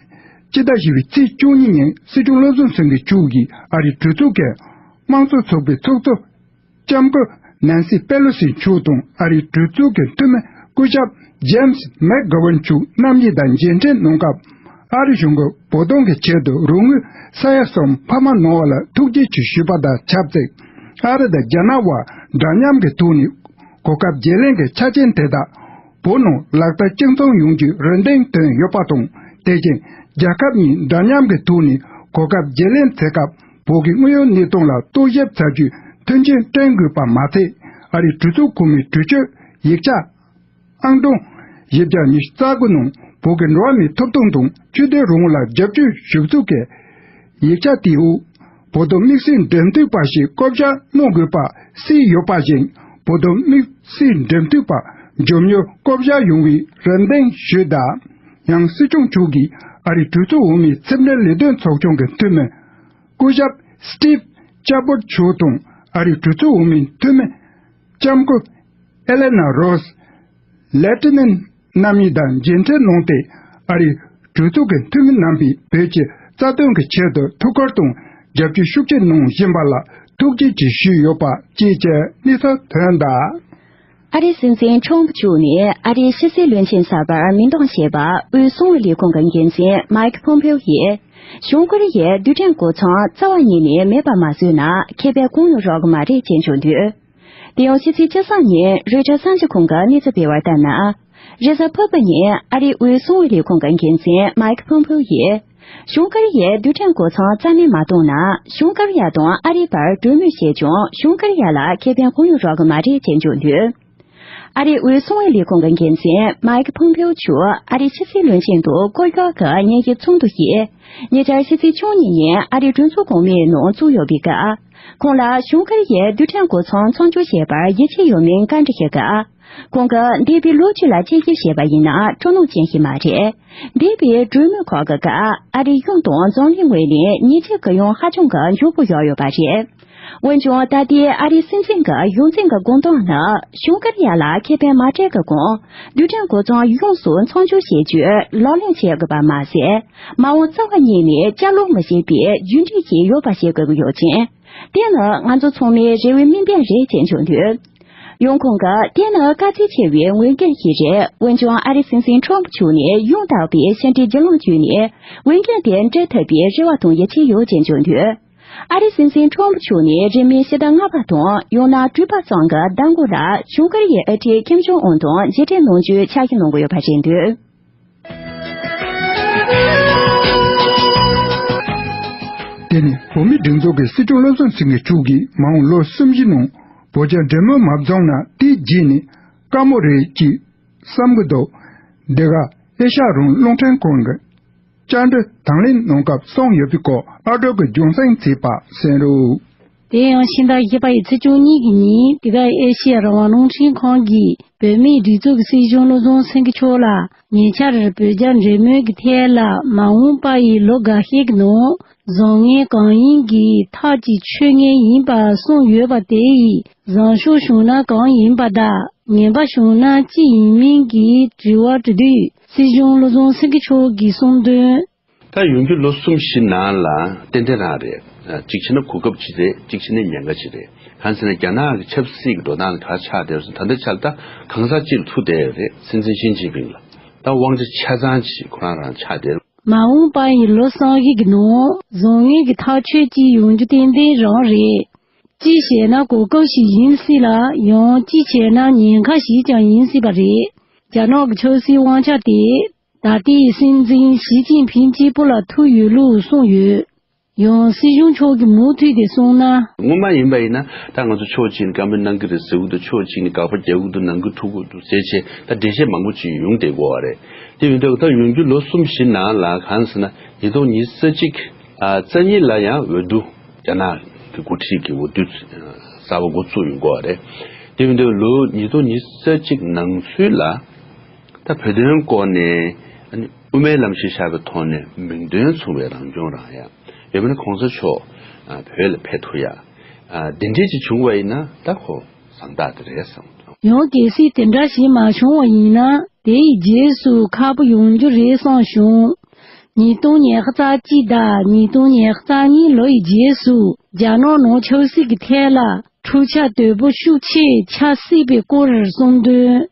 སྤྱི་ཟླ་བཞི་པའི་ཚེས་བཅུ་གཉིས་ཉིན་སྲིད་སྐྱོང་བློ་བཟང་སེང་གེ་མཆོག་གིས་ཨ་རིའི་གྲོས་ཚོགས་ཀྱི་དམངས་གཙོ་ཚོགས་པའི་ཚོགས་གཙོ་ལྕམ་སྐུ་ནན་སི་པེ་ལོ་སི་མཆོག་དང་ཨ་རིའི་གྲོས་ཚོགས་ཀྱི་འཐུས་མི་ སྐུ་ཞབས་ཇེམ་སི་མེག་གྷ་ཝན་མཆོག་རྣམ་གཉིས་དང་མཇལ་འཕྲད་གནང་སྐབས། ཨ་རི་གཞུང་གིས་བོད་དོན་གྱི་ཆེད་དུ་རོགས་དངུལ་ས་ཡ་གསུམ་འཕར་མ་གནང་བ་ལ་ཐུགས་རྗེ་ཆེ་ཞུས་པ་དང་ཆབས་ཅིག་ཨ་རི་དང་རྒྱ་ནག་དབར་འདྲ་མཉམ་གྱི་ཐོག་ནས་གོ་སྐབས་བརྗེ་ལེན་གྱི་ཆ་རྐྱེན་དེ་དག་བོད་ནང་ལག་བསྟར་གཅིག་མཚུངས་ཡོང་རྒྱུའི་རེ་འདུན་བཏོན་ཡོད་པ་དང་། དེ་བཞིན་རྒྱལ་ཁབ་གཉིས་འདྲ་མཉམ་གྱི་ཐོག་ནས་གོ་སྐབས་བརྗེ་ལེན་བྱེད་སྐབས་བོད་ཀྱི་དངོས་ཡོད་གནས་སྟངས་ལ་རྟོག་ཞིབ་བྱ་རྒྱུའི་མཐུན་རྐྱེན་བསྐྲུན་དགོས་པ་མ་ཟད། ཨ་རིའི་གྲོས་ཚོགས་གོང་མའི་གྲོས་ཆོད་ཡིག་ཆ་ཨང་གྲངས་བཞི་བརྒྱ་ཉི་ཤུ་རྩ་དགུ་ནང་བོད་ཀྱི་འགྲོ་བ་མིའི་ཐོབ་ཐང་དང་ཆོས་དད་རང་དབང་ལ་རྒྱབ་སྐྱོར་ཞུ་གཏུག་གི་ཡིག་ཆ་དེའི་འོག་བོད་དོན་དམིགས་བསལ་འབྲེལ་མཐུད་པ་ཞིག་བསྐོ་བཞག་གནང་དགོས་པ་གསལ་ཡོད་པ་བཞིན། བོད་དོན་དམིགས་བསལ་འབྲེལ་མཐུད་པ་མགྱོགས་མྱུར་བསྐོ་བཞག་ཡོང་བའི་རེ་འདུན་ཞུས་དང་། ཡང་སྲིད་སྐྱོང་མཆོག་གིས་ཨ་རིའི་གྲོས་ཚོགས་འོག་མའི་ཕྱི་འབྲེལ་ལས་དོན་ཚོགས་ཆུང་གི་འཐུས་མི་སྐུ་ཞབས་སི་ཊིབ་ཅ་བོར་མཆོག་དང་ཨ་རིའི་གྲོས་ཚོགས་འོག་མའི་འཐུས་མི་ལྕམ་སྐུ་ཨེ་ལེ་ན་རོས། ལེ་ཏི་ནན་རྣམ་གཉིས་དང་མཇལ་འཕྲད་གནང་སྟེ། ཨ་རིའི་གྲོས་ཚོགས་ཀྱི་འཐུས་མི་རྣམ་པས་བོད་ཀྱི་རྩ་དོན་གྱི་ཆེད་དུ་ཐུགས་ཁུར་དང་རྒྱབ་སྐྱོར་ཤུགས་ཆེ་གནང་བཞིན་པ་ལ་ཐུགས་རྗེ་ཆེ་ཞུས་ཡོད་པ་བཅས་ཀྱི་གནས་ཚུལ་ཐོན་གདའ། ཨ་རིའི་སྲིད་འཛིན་ཁྲོམ་ཕུ་མཆོག་ནས་ཨ་རིའི་ཕྱི་སྲིད་བློན་ཆེན་གསར་པར་མིང་འདོན་བྱས་པ་དབུས་གསང་བའི་ལས་ཁུངས་ཀྱི་འགན་འཛིན་མཱིག་ཕོམ་ཕེའོ་ཡིས། བྱང་ཀོ་རི་ཡའི་རྡུལ་ཕྲན་གོ་མཚོན་རྩ་བ་ཉིད་ནས་མེད་པ་མ་བཟོས་ན་ཁེ་ཕན་གང་ཡང་རག་གི་མ་རེད་ཅེས་བརྗོད་འདུག་དེ་ཡང་ཕྱི་ཚེས་བཅུ་གསུམ་ཉིན་རོའི་ཊར་གསར་འགྱུར་ཁང་གིས་གནས་ཚུལ་སྤེལ་བར་ལྟར་ན། རེས་གཟའ་ཕུར་བུ་ཉིན་ཨ་རིའི་དབུས་གསང་བའི་ལས་ཁུངས་ཀྱི་འགན་འཛིན་མཱིག་ཕོམ་ཕེའོ་ཡིས། བྱང་ཀོ་རི་ཡའི་རྡུལ་ཕྲན་གོ་མཚོན་རྩ་མེད་མ་བཏང་ན། བྱང་ཀོ་རི་ཡ་དང་ཨ་རིའི་བར་གྲོས་མོལ་བྱས་ཀྱང་བྱང་ཀོ་རི་ཡ་ལ་ཁེ་ཕན་གང་ཡང་རག་གི་མ་རེད་ཅེས་བརྗོད་འདུག་ཨ་རིའི་དབུས་གསང་བའི་ལས་ཁུངས་ཀྱི་འགན་འཛིན་མཱིག་ཕོམ་ཕེའོ་མཆོག་ཨ་རིའི་ཕྱི་སྲིད་བློན་ཆེན་དང་སྐོར་སྐྱོད་ཀྱི་ཉིན་ཞིག་ཚོགས་འདུ་ཞིག་ཉེ་ཆར་ཕྱི་ཚེས་བཅུ་གཉིས་ཉིན་ཨ་རིའི་གྲོས་ཚོགས་གོང་མའི་ནང་བཙུགས་ཡོད་པའི་སྐབས། ཁོང་ལ་བྱང་ཀོ་རི་ཡས་རྡུལ་ཕྲན་གོ་མཚོན་མཚོན་ཆུང་བྱས་པར་ཡིད་ཆེས་ཡོད་མེད་བཀའ་འདྲི་ཞུས་སྐབས། ཁོང་གིས་འདས་པའི་ལོ་བཅུ་ལ་དཔྱད་ཞིབ་བྱས་པ་ཡིན་ན་སྤྲོ་སྣང་ཅན་ཞིག་མ་རེད། འདས་པའི་གྲོས་མོལ་ཁག་གི་སྐབས་ཨ་རིའི་གཞུང་དང་འཛམ་གླིང་ངོས་ནས་ཉེས་ཆད་གུ་ཡངས་ཧ་ཅང་གི་མགྱོགས་པོ་བཞག་ཡོད་པ་རེད། འོན་ཀྱང་ད་ལྟའི་ཨ་རིའི་སྲིད་འཛིན་གྱི་གཞུང་འཛིན་གྱི་དགོངས་དོན་ནི་བྱང་ཀོ་རི་ཡ་ལ་ཁེ་ཕན་མ་སྤྲད་ཀྱི་གོང་རྡུལ་ཕྲན་གོ་མཚོན་ཡོངས་སུ་མཚོན་ཆུང་བྱེད་རྒྱུ་ལག་ལེན་བྱེད་དགོས་པ་མ་ཟད། མ་འོངས་རྩ་བ་ཉིད་ནས་བསྐྱར་ལོག་མི་བྱེད་པའི་རྒྱུན་འབྲས་ཤིག་ཡོད་པ་བྱེད་དགོས་ཀྱི་ཡོད་ཅིང་། དེ་ནི་ང་ཚོ་ཚང་མའི་རེ་བའི་དམིགས་འབེན་རེད་ཅེས་བརྗོད་འདུག་ཡང་ཁོང་གིས་དེ་ནི་དཀའ་ཚེགས་ཆེ་བའི་འོས་འགན་ཞིག་རེད། འོན་ཀྱང་ཨ་རིའི་སྲིད་འཛིན་ཁྲོམ་ཕུ་མཆོག་ནས་ཡང་དག་པའི་ཕྱི་འབྲེལ་བརྒྱུད་ལམ་བརྒྱུད་ནས་འོས་འགན་དེ་འཁྲིད་ཐུབ་པའི་རེ་བ་དང་ཡིད་ཆེས་ཡོད་ཅེས་བརྗོད་འདུག་ཨ་རིའི་སྲིད་འཛིན་ཁྲོམ་ཕུ་མཆོག་ནས་རིང་མིན་ཕྱི་ཟླ་ལྔ་པ་དང་ཡང་ན་དྲུག་པ་ཙམ་གྱི་ཟླ་འགོ་ལ་བྱང་ཀོ་རི་ཡའི་ཨ་ཁྲིད་ཀིམ་ཇོང་ཨུན་དང་མཇལ་འཕྲད་གནང་རྒྱུའི་འཆར་གཞི་གནང་གི་ཡོད་པ་རེད་འདུག་དེ་ནི་བོད་མིའི་སྒྲིག་འཛུགས་ཀྱི་སྲིད་སྐྱོང་བློ་བཟང་སེང་གེ་མཆོག་གིས་མ་འོངས་ལོ་གསུམ་བཞི་ནང་བོད་རྒྱ་འབྲེལ་མོལ་མ་བྱུང་ན་དེའི་རྗེས་ནས་དཀའ་མོ་རེད་ཅེས་བསམ་གྱི་འདུག་འདི་ག་ཨེ་ཤ་ཡ་རང་དབང་རླུང་འཕྲིན་ཁང་གི་བཅར་འདྲི་དང་ལེན་གནང་སྐབས་གསུངས་ཡོད་པའི་སྐོར་ཨ་སྒྲོལ་གྱིས་རྒྱང་སྲིང་བྱས་པ་གསན་རོགས། དེ་ཡང་ཕྱི་ཟླ་བཞི་པ་ཡི་ཚེས་བཅུ་གཉིས་ཀྱི་ཉིན་དེ་ག་ཨེ་ཤེ་ཡ་རང་དབང་རླུང་འཕྲིན་ཁང་གིས་བོད་མིའི་སྒྲིག་འཛུགས་ཀྱི་སྲིད་གཞུང་བློ་བཟང་སེང་གེ་མཆོག་ལ་ཉེ་ཆར་བོད་རྒྱ་འབྲེལ་མོལ་གྱི་ཐད་ལ་མ་འོངས་པ་ཡི་ལོ་འགའ་ཤས་ཀྱི་ནང་བཟང་ངན་གང་ཡིན་གྱི་ཐག་གཅོད་ཆོད་ངེས་ཡིན་པ་གསུངས་ཡོད་པ་དེ་ཡིས་བཟང་ཕྱོགས་བྱུང་ན་གང་ཡིན་པ་དང་ངན་པ་བྱུང་ན་ཅི་ཡིན་མིན་གྱི་དྲི་བ་དྲི་དུས་སྲིད་གཞུང་བློ་བཟང་སེང་གེ་མཆོག་གིས་གསུངས་དོན། ད་ཡོང་རྒྱུ་ལོ་གསུམ་བཞི་ནང་ལ་ཏན་ཏན་རང་རེད། གཅིག་བྱས་ན་གོ་སྐབས་གཅིག་རེད། གཅིག་བྱས་ན་ཉེན་ཁ་ཅིག་རེད། གང་ཟེར་ན་རྒྱ་ནག་གི་ཆབ་སྲིད་ཀྱི་འགྲོ་སྟངས་ག་ཆགས་བསྡད་སོང་། ད་ལྟ་ཆ་ལ་ད་གང་ཟག་གཅིག་ལ་ཐུག་བསྡད་ཡོད་རེད། སྲིད་འཛིན་ཞི་ཅིན་ཕིང་ལ་ད་དབང་ཆ་ཆ་ཚང་ཅིག་ཁོ་རང་རང་ཆགས་བསྡད། མ་འོངས་པ་ཡི་ལོ་གསུམ་བཞི་གི་ནང་བཟང་ངན་གྱི་ཐག་གཅོད་ཅིག་ཡོང་རྒྱུ་ཏན་ཏན་རང་རེད། གཅིག་བྱས་ན་གོ་སྐབས་ཤིག་ཡིན་སྲིད་ལ་ཡང་གཅིག་བྱས་ན་ཉེན་ཁ་ཞིག་ཀྱང་ཡིན་སྲིད་པ་རེད། རྒྱ་ནག་གི་ཆབ་སྲིད་དབང་ཆ་དེ། ད་ལྟའི་སྲིད་འཛིན་ཞི་ཅིན་ཕིང་གཅིག་པུ་ལ་ཐུག་ཡོད་ལུགས་གསུངས་ཡོད། ཡང་སྲིད་གཞུང་ཕྱོགས་ཀྱི་མུ་མཐུད་དེ་གསུངས་ན། སྔོན་མ་ཡིན་པ་ཡིན་ན་ད་ང་ཚོ་ཕྱོགས་གཅིག་ནས་བཀའ་མོལ་གནང་གི་རེད་ཟེར་གྱི་འདུག་ཕྱོགས་གཅིག་ནས་དགག་པ་རྒྱག་གི་འདུག་ནང་ཁུལ་ཐུག་གི་འདུག་ཟེར་བྱས་ད་འགྲེལ་བཤད་མང་པོ་ཅིག་ཡོང་བསྡད་ཀྱི་ཡོད་རེད། དེ་ཡིན་དུས་ད་ཡོང་རྒྱུ་ལོ་གསུམ་བཞི་ནང་ལ་གང་ཟེར་ན་ཉིས་སྟོང་ཉི་ཤུ་རྩ་གཅིག་ཨ་རྩ་གཉིས་ལ་ཡང་འོས་བསྡུ་རྒྱ་ནག་གི་འགོ་ཁྲིད་ཀྱི་འོས་བསྡུ་གསར་པ་འགོ་བཙུགས་ཡོང་གི་ཡོད་རེད། དེ་ཡིན་དུས་ལོ་ཉིས་སྟོང་ཉི་ཤུ་རྩ་གཅིག་ནང་ཚུད་ལ། ད་བོད་དོན་སྐོར་ནས་ཨ་ནི་དབུ་མའི་ལམ་ཞིག་བཞག་པའི་ཐོག་ནས་མིང་དོན་མཚུངས་པའི་རང་སྐྱོང་རང་ཡ། ཡང་མིན་ན་གོང་ས་མཆོག་ཨ་བོད་ལ་ཕེབས་ཐུབ་ཡ། ཨ་དེ་འདྲས་ཅིག་བྱུང་བ་ཡིན་ན་ད་ཁོ་བཟང་རྟགས་དེ་རེད་བསམ་གྱི་འདུག་ཡང་གལ་སྲིད་དེ་འདྲ་ཞིག་མ་བྱུང་བ་ཡིན་ན་དེ་ཡི་རྗེས་སུ་ཁག་པོ་ཡོང་རྒྱུ་རེད་བསམ་བྱུང་། ཉིས་སྟོང་ཉི་ཤུ་རྩ་གཅིག་དང་ཉིས་སྟོང་ཉི་ཤུ་རྩ་གཉིས་ལོ་ཡི་རྗེས་སུ་རྒྱ་ནག་ནང་ཆབ་སྲིད་ཀྱི་ཐད་ལ་འཁྲུག་ཆ་དོད་པོ་ཤུགས་ཆེ་ཆགས་སྲིད་པའི་སྐོར་གསུངས་དོན།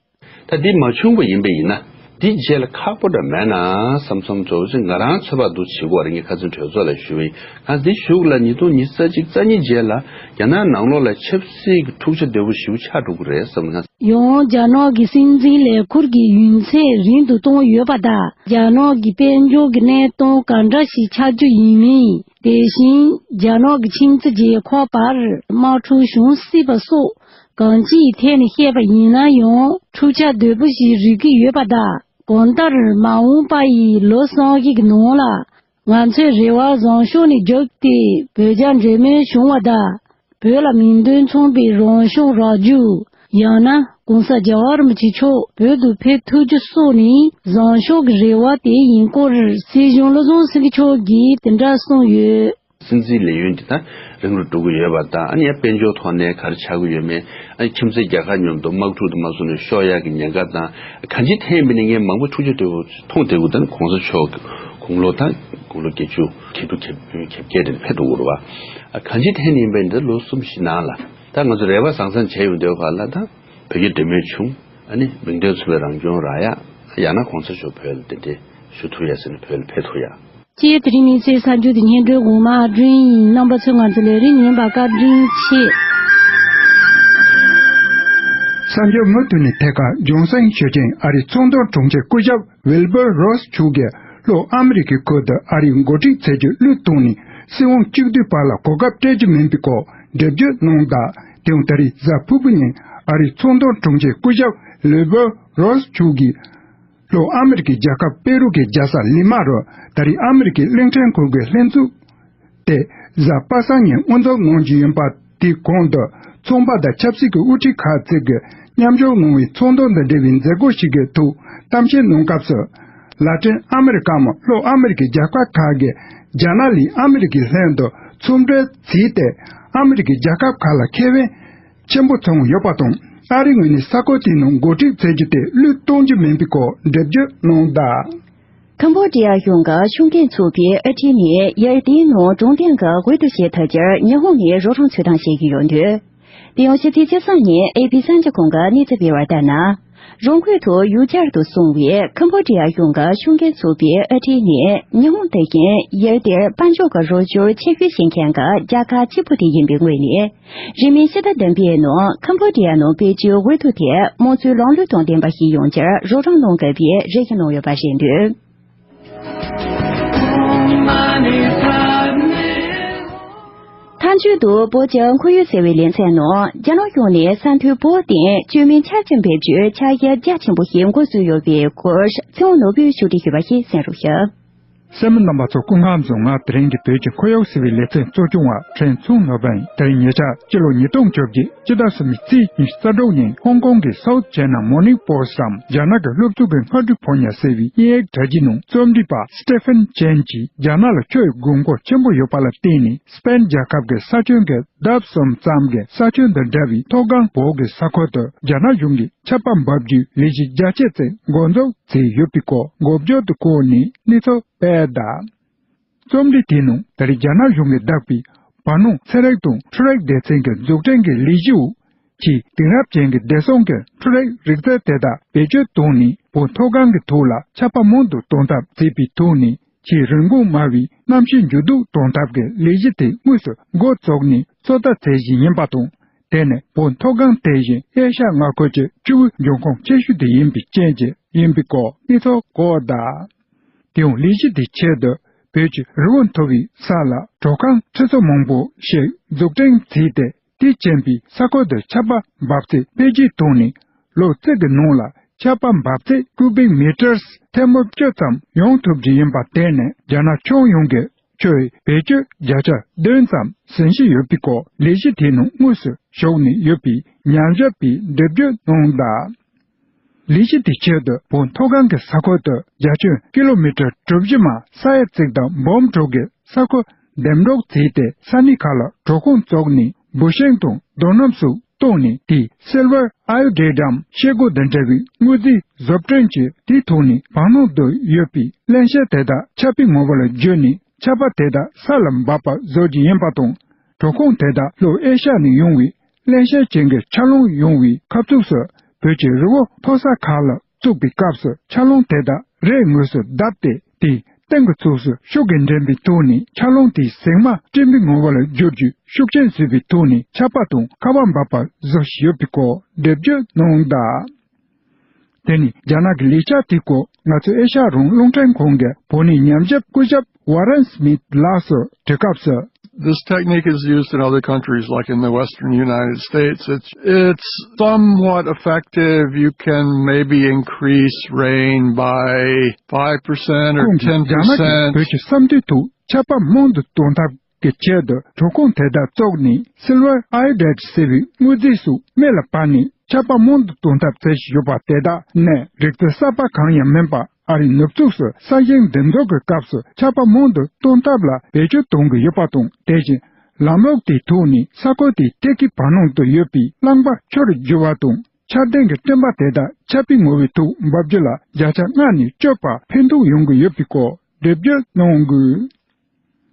ད་འདི་མ་བྱུང་བ་ཡིན་པ་ཡིན་ན། འདི་རྗེས་ལ་ཁག་པོ་འདྲ་མེད་ན་བསམ་བསམ་ཚོར་བ་ཅིག་ང་རང་ཚོད་དཔག་འདུག་བྱེད་དགོས་རེད། ངས་ཁ་སང་གྲོས་ཚོགས་ལ་ཞུས་པ་ཡིན། གང་འདི་གཞུག་ལ་ཉིས་སྟོང་ཉི་ཤུ་རྩ་གཅིག་རྩ་གཉིས་རྗེས་ལ་རྒྱ་ནག་ནང་ལོགས་ལ་ཆབ་སྲིད་ཀྱི་འཁྲུག་ཆ་དོད་པོ་ཞེ་པོ་ཆགས་འགྲོ་གི་རེད་བསམ་ན། ཡང་རྒྱ་ནག་གི་སྲིད་འཛིན་ལས་འཁུར་གྱི་ཡུན་ཚད་རིང་དུ་བཏང་ཡོད་པ་དང་། རྒྱ་ནག་གི་དཔལ་འབྱོར་གྱི་གནས་སྟངས་གང་འདྲ་ཞིག་ཆགས་རྒྱུ་ཡིན་མིན། དེ་བཞིན་རྒྱ་ནག་གི་ཁྱིམ་མཚེས་རྒྱལ་ཁབ་བར་དམག་འཁྲུག་བྱུང་སྲིད་པ་སོགས། གང་ཅིའི་ཐད་ནས་བཤད་པ་ཡིན་ན་ཡང་འཁྲུག་ཆ་དོད་པོ་ཞིག་རིག་གི་ཡོད་པ་དང་། གང་ལྟར་མ་འོངས་པ་ཡི་ལོ་གསུམ་བཞི་གི་ནང་ལ་ང་ཚོས་རེ་བ་བཟང་ཕྱོགས་ནས་བརྒྱབ་སྟེ་བོད་རྒྱ་འབྲེལ་མོལ་བྱུང་བ་དང་། བོད་ལ་མིང་དོན་མཚུངས་པའི་རང་སྐྱོང་རག་རྒྱུ། ཡང་ན་༸གོང་ས་༸རྒྱལ་བ་རིན་པོ་ཆེ་མཆོག་བོད་དུ་ཕེབས་ཐུབ་རྒྱུ་སོགས་ནི་བཟང་ཕྱོགས་ཀྱི་རེ་བ་དེ་ཡིན་སྐོར་སྲིད་གཞུང་བློ་བཟང་སེང་གེ་མཆོག་གིས་དེ་འདྲ་གསུངས་ཡོད། སྲིད་འཛིན་ལས་ཡུན་འདི་དག་རིང་རུ་འགྲོ་གི་ཡོད་པ་དང་། ཨ་ནི་ཡང་དཔལ་འབྱོར་ཐོག་ནས་ག་རེ་ཆགས་ཀྱི་ཡོད་མེད། ཨ་ནི་ཁྱིམ་མཚེས་རྒྱལ་ཁབ་མཉམ་དུ་དམག་འཁྲུག་དང་དམག་ཟོན་ནས་ཤོར་ཡག་གི་ཉེན་ཁ་དང་། གང་ཅིའི་ཐད་ཡིན་པ་ནི་ངས་མང་པོ་འཁྲུག་ཆ་དོད་པོ་མཐོང་བསྡད་ཀྱི་འདུག་ད་ནི་གོང་ས་མཆོག་དགུང་ལོ་དང་དགུང་ལོ་བརྒྱད་ཅུ་གྱ་དྲུག་གྱ་བརྒྱད་དེ་ཕེབས་འགྲོ་གི་རེད་པ། ཨ་གང་ཅིའི་ཐད་ནས་ཡིན་པ་ཡིན་ན་ལོ་གསུམ་བཞི་ནང་ལ་ད་ང་ཚོ་རེ་བ་བཟང་བཟང་བྱས་ཡོང་དུས་ག་ལ་ད་བོད་རྒྱ་འབྲེལ་མོལ་བྱུང་། ཨ་ནི་མིང་དོན་མཚུངས་པའི་རང་སྐྱོང་རག་ཡག་ཡང་ན་གོང་ས་མཆོག་བོད་ལ་གདན་འདྲེན་ཞུ་ཐུབ་ཡག་ཟེར་ནས་བོད་ལ་ཕེབས་ཐུབ་ཡག་ཅེས་དེ་རིང་གནས་ཚུལ་གསར་འགྱུར་དེ་སྙན་སྒྲོན་འགོ་མ་སྒྲོན་ཡིན། རྣམ་པ་ཚོས་ང་ཚོ་ལས་རིམ་ཉན་པར་བཀའ་དྲིན་ཆེ། གསར་འགྱུར་མུ་མཐུད་ནས་ཐད་ཀར་ལྗོན་སེང་ཞུ་ཅན་ཨ་རིའི་ཚོང་དོན་དྲུང་ཆེ་སྐུ་ཞབས་ཝིལ་བར་རོས་མཆོག་གིས་ལྷོ་ཨ་མི་རི་ཀའི་ཁུལ་དུ་ཨ་རིའི་འགོ་ཁྲིད་བྱེད་རྒྱུ་བློས་བཏང་ནས་སྲིད་དབང་གཅིག་སྡུད་བར་ལ་གོ་སྐབས་སྤྲད་རྒྱུ་མིན་པའི་སྐོར་འགྲེལ་བརྗོད་གནང་གདའ། དེའང་ད་རེས་གཟའ་ཕུར་བུ་ཉིན་ཨ་རིའི་ཚོང་དོན་དྲུང་ཆེ་སྐུ་ཞབས་ཝིལ་བར་རོས་མཆོག་གིས། ལྷོ་ཨ་མི་རི་ཀའི་རྒྱལ་ཁབ་པེ་རུ་གི་རྒྱལ་ས་ལི་མ་རུ་ད་རེས་ཨ་མི་རི་ཀའི་གླིང་ཕྲན་ཁུལ་གྱི་ལྷན་ཚོགས་དེ་གཟའ་པ་སངས་ཉིན་དབུ་འཛུགས་གནང་རྒྱུ་ཡིན་པ་དེའི་གོང་དུ་ཚོང་པ་དང་ཆབ་སྲིད་ཀྱི་དབུ་ཁྲིད་ཁག་ཅིག་གིས་མཉམ་ཞུགས་གནང་བའི་ཚོང་དོན་དང་འབྲེལ་བའི་མཛད་སྒོ་ཞིག་གི་ཐོག་གཏམ་བཤད་གནང་སྐབས་སུ། ལ་ཏིན་ཨ་མི་རི་ཀ་མ་ལྷོ་ཨ་མི་རི་ཀའི་རྒྱལ་ཁབ་ཁག་གིས་རྒྱ་ནག་ལས་ཨ་མི་རི་ཀའི་ལྷན་དུ་ཚོང་འབྲེལ་བྱས་ཏེ་ཨ་མི་རི་ཀའི་རྒྱལ་ཁབ་ཁག་ལ་ཁེ་ཕན་ཆེན་པོ་མཚོན་ཡོད་པ་དང་། ཨ་རིའི་ངོས་ནས་ས་ཁུལ་དེའི་ནང་འགོ་ཁྲིད་བྱེད་རྒྱུ་དེ་བློས་གཏོང་རྒྱུ་མིན་པའི་སྐོར་འགྲེལ་བརྗོད་གནང་གདའ། ཁམ་བྷོ་ཌི་ཡ་གཞུང་གི་ཤུགས་རྐྱེན་ཚུགས་པའི་ཨ་ཁྲིད་ནི་ཡར་ལྡན་ནང་གྲོང་རྡལ་གྱི་འོས་བསྡུ་བྱེད་ཐུབ་རྒྱུར་ཉི་ཧོང་ནས་རོགས་རམ་བྱེད་སྟངས་བཤད་ཀྱི་ཡོད་འདུག་དེ་ཡང་ཕྱི་ཚེས་བཅུ་གསུམ་ཉིན་ཨེ་པི་གསར་འགྱུར་ཁང་གིས་གནས་ཚུལ་སྤེལ་བར་ལྟར་ན། རང་འགུལ་དུ་ཡུལ་གྱར་དུ་སོང་བའི་ཁམ་བྷོ་ཌི་ཡ་གཞུང་གི་ཤུགས་རྐྱེན་ཚུགས་པའི་ཨ་ཁྲིད་ནི་ཉི་ཧོང་དེ་བཞིན་ཡུལ་དེར་དཔལ་འབྱོར་གྱི་རོགས་སྐྱོར་ཆེ་ཤོས་བྱེད་མཁན་གྱི་རྒྱལ་ཁབ་གཅིག་པུ་དེ་ཡིན་པའི་ངོས་ནས། རིང་མིན་ཕྱི་ཟླ་བདུན་པའི་ནང་ཁམ་བྷོ་ཌི་ཡ་ནང་སྤེལ་རྒྱུའི་འོས་བསྡུ་དེ་དམངས་གཙོའི་ལམ་ལུགས་དང་ལྡན་པ་ཞིག་ཡོང་རྒྱུར་རོགས་རམ་གནང་དགོས་པའི་རེ་སྐུལ་གནང་ཡོད་པ་རེད་འདུག་མཐའ་མཇུག་ཏུ་བོད་ཀྱི་ཁོར་ཡུག་ཟེར་བའི་ལེ་ཚན་ནང་རྒྱ་ནག་གཞུང་ནས་ས་མཐོའི་བོད་སྟེང་བཅོས་མིན་ཆ་རྐྱེན་འབེབས་རྒྱུའི་འཆར་གཞི་རྒྱ་ཆེན་པོ་ཞིག་འགོ་བཙུགས་ཡོད་པའི་སྐོར་ཚེ་དབང་ནོར་བུས་ཕྱོགས་སྒྲིག་ཞུས་པ་ཞིག་གསན་རོགས་ཞུ། གསན་མི་རྣམ་པ་ཚོ་སྐུ་ཁམས་བཟང་། ང་དེ་རིང་གི་བོད་ཀྱི་ཁོར་ཡུག་ཟེར་བའི་ལེ་ཚན་གཙོ་སྐྱོང་བ་ཕྲན་ཚེ་དབང་ནོར་བུ་ཡིན། དེ་རིང་ཉེ་ཆར་སྤྱི་ལོ་ཉིས་སྟོང་བཅོ་བརྒྱད་སྤྱི་ཟླ་གསུམ་པའི་ཚེས་ཉི་ཤུ་རྩ་དྲུག་ཉིན་ཧོང་ཀོང་གི་South China Morning Post སམ་རྒྱ་ནག་གི་སློབ་ཕྲུག་གི་སྔ་དྲོའི་ཕོ་ཉ་ཟེར་བའི་དབྱིན་ཡིག་དྲ་རྒྱའི་ནང་རྩོམ་སྒྲིག་པ་Stephen Chen གྱིས་རྒྱ་ནག་ལ་ཆུ་ཡི་དགོས་མཁོ་ཆེན་པོ་ཡོད་པ་ལ་བརྟེན་ནས་སྤེན་རྒྱལ་ཁབ་ཀྱི་ས་ཁྱོན་གྱི་ལྡབ་གསུམ་ཙམ་གྱི་ས་ཁྱོན་དང་འདྲ་བའི་མཐོ་སྒང་བོད་ཀྱི་ས་ཁུལ་དུ་རྒྱ་ནག་གཞུང་གིས་ཆར་པ་འབབ་རྒྱུའི་ལས་གཞི་རྒྱ་ཆེ་ཙམ་འགོ་འཛུགས་བྱས་ཡོད་པའི་སྐོར་འགོ་བརྗོད་དུ་བཀོད་ནས་གནས་ཚུལ་སྤེལ་གདའ། རྩོམ་སྒྲིག་དེའི་ནང་ད་རེས་རྒྱ་ནག་གཞུང་གིས་བདག་པའི་བར་སྣང་ཚན་རིག་དང་འཕྲུལ་རིག་སྡེ་ཚན་གྱི་འཛུགས་སྐྲུན་གྱི་ལས་གཞི་འོག་ཆེས་དེང་རབས་ཅན་གྱི་བདེ་སྲུང་གི་འཕྲུལ་རིག་རིག་རྩལ་དེ་དག་བེད་སྤྱོད་བཏང་ནས་བོད་མཐོ་སྒང་གི་ཐོག་ལ་ཆར་པ་མང་དུ་གཏོང་ཐབས་བྱས་པའི་ཐོག་ནས་ཆེས་རིན་གོང་དམའ་བའི་གནམ་གཤིས་འགྱུར་ལྡོག་གཏོང་ཐབས་ཀྱི་ལས་གཞི་དེ་དངོས་སུ་འགོ་བཙུགས་ནས་ཚོད་ལྟ་བྱེད་བཞིན་ཡིན་པ་དང་། དེ་ནི་བོད་མཐོ་སྒང་དེ་བཞིན་ཨེ་ཤ་ཡ་མངའ་ཁུལ་གྱི་ཆུ་བོའི་འབྱུང་ཁུངས་ཆེ་ཤོས་དེ་ཡིན་པའི་རྐྱེན་གྱིས་ཡིན་པའི་སྐོར་གནས་ཚུལ་བཀོད་གདའ། དེ་ཡང་ལས་གཞི་དེའི་ཆེད་དུ་བོད་ཀྱི་རི་བོ་མཐོ་བའི་ས་ལ་དྲོད་ཁང་ཁྲི་ཚོ་མང་པོ་ཞིག་འཛུགས་སྐྲུན་བྱས་ཏེ། དེས་རྐྱེན་པས་ས་ཁུལ་དུ་ཆར་པ་འབབ་ཚད་འཕེལ་རྒྱས་བཏང་ནས། ལོ་གཅིག་གི་ནང་ལ་ཆར་པ་འབབ་ཚད་ཀུ་བིག་མི་ཊར་ཐེར་འབུམ་བཅུ་ཙམ་ཡོང་ཐུབ་རྒྱུ་ཡིན་པ། དེ་ནི་རྒྱ་ནག་ཁྱོན་ཡོངས་ཀྱི་ཆུ་ཡི་བེད་སྤྱོད་བརྒྱ་ཆ་བདུན་ཙམ་ཟིན་བཞིན་ཡོད་པའི་སྐོར་ལས་གཞི་དེའི་ནང་དངོས་སུ་ཞུགས་ནས་ཡོད་པའི་ཉམས་ཞིབ་པས་འགྲེལ་བརྗོད་གནང་གདའ། ལས་གཞི་དེའི་ཆེད་དུ་བོད་མཐོ་སྒང་གི་ས་ཁུལ་དུ་རྒྱ་ཁྱོན་ཀི་ལོ་མི་ཊར་གྲུ་བཞི་མ་ས་ཡ་གཅིག་དང་འབུམ་དྲུག་གི་ས་ཁུལ་འདེམས་སྒྲུག་བྱས་ཏེ། ས་གནས་ཁག་ལ་དྲོད་ཁུངས་བཙུགས་ནས་འབུ་ཤིང་དང་རྡོ་སྣུམ་སོགས་བཏོན་ནས། དེས་སིལ་ཝར་ཨའི་ཌི་ཡམ་ཤེལ་སྒོ་དང་འདྲ་བའི་དངོས་རྫས་བཟོ་སྐྲུན་གྱིས། དེའི་ཐོག་ནས་བར་སྣང་དུ་ཡོད་པའི་རླན་གཤེར་དེ་དག་ཆར་པའི་ངོ་བོ་ལ་བསྒྱུར་ནས་ཆར་པ་དེ་དག་ས་ལ་འབབ་པ་བཟོ་རྒྱུ་ཡིན་པ་དང་། དྲོད་ཁུངས་དེ་དག་ལྷོ་ཨེ་ཤ་ཡ་ནས་ཡོང་བའི་རླན་གཤེར་ཅན་གྱི་ཆར་རླུང་ཡོང་བའི་ཁ་ཚུགས་སུ་ བོད་ཀྱི་རི་བོ་མཐོ་ས་ཁག་ལ་བཙུགས་པའི་སྐབས་སུ་ཆར་རླུང་དེ་དག་རས་ངོས་སུ་བརྡབས་ཏེ། དེའི་སྟེང་གི་ཚུགས་སུ་ཤུགས་ཀྱིས་འདྲེན་པའི་ཐོག་ནས་ཆར་རླུང་དེའི་ཟེགས་མ་སྤྲིན་པའི་ངོ་བོ་ལ་འགྱུར་རྒྱུའི་ཤུགས་རྐྱེན་བཟོས་པའི་ཐོག་ནས་ཆར་པ་དང་ཁ་བ་འབབ་པ་བཟོ་བཞིན་ཡོད་པའི་སྐོར་འགྲེལ་བརྗོད་གནང་གདའ། དེ་ནི་རྒྱ་ནག་གི་ལས་འཆར་དེའི་སྐོར་ང་ཚོའི་ཨེ་ཤ་ཡ་རང་དབང་རླུང་འཕྲིན་ཁང་གི་བོད་ནས་ཉམས་ཞིབ་སྐུ་ཞབས་Warren Smith ལགས་སུ་དྲི་སྐབས་སུ། This technique is used in other countries, like in the western United States. It's, it's somewhat effective. You can maybe increase rain by five percent or ཁོང་གིས་རྒྱ་ནག་གིས་ten percent. བོད་ཀྱི་ས་མཐོའི་ཐོག་ཆར་པ་མང་དུ་གཏོང་ཐབས་ཀྱི་ཆེད་དུ་གྲོད་ཁོག་དེ་དག་བཙུགས་ནས་སིལ་ཝར་ཨའི་ཌེ་ཊི་ཟེར་བའི་དངོས་རྫས་སོགས་མེ་ལ་སྤར་ནས་ཆར་པ་མང་དུ་གཏོང་ཐབས་བྱེད་བཞིན་ཡོད་པ་དེ་དག་ནི་རིག་རྩལ་གསར་པ་གང་ཡང་མིན་པར། ཨ་རིའི་ནུབ་ཕྱོགས་སུ་ས་ཞིང་འདེབས་འཛུགས་ཀྱི་སྐབས་སུ་ཆར་པ་མང་དུ་གཏོང་ཐབས་ལ་བེད་སྤྱོད་གཏོང་གི་ཡོད་པ་དང་། དེ་བཞིན་ལམ་ལུགས་དེའི་ཐོག་ནས་ས་ཁུལ་དེའི་ཐད་ཀའི་བར་སྣང་དུ་ཡོད་པའི་རླངས་པ་ཆུར་འགྱུར་བ་དང་། ཆར་ལྡན་གྱི་སྤྲིན་པ་དེ་དག་ཆར་པའི་ངོ་བོའི་ཐོག་འབབ་རྒྱུ་ལ་བརྒྱ་ཆ་ལྔ་ནས་བཅུ་བར་ཕན་ཐོགས་ཡོང་གི་ཡོད་པའི་སྐོར་འགྲེལ་བརྗོད་གནང་དགོས།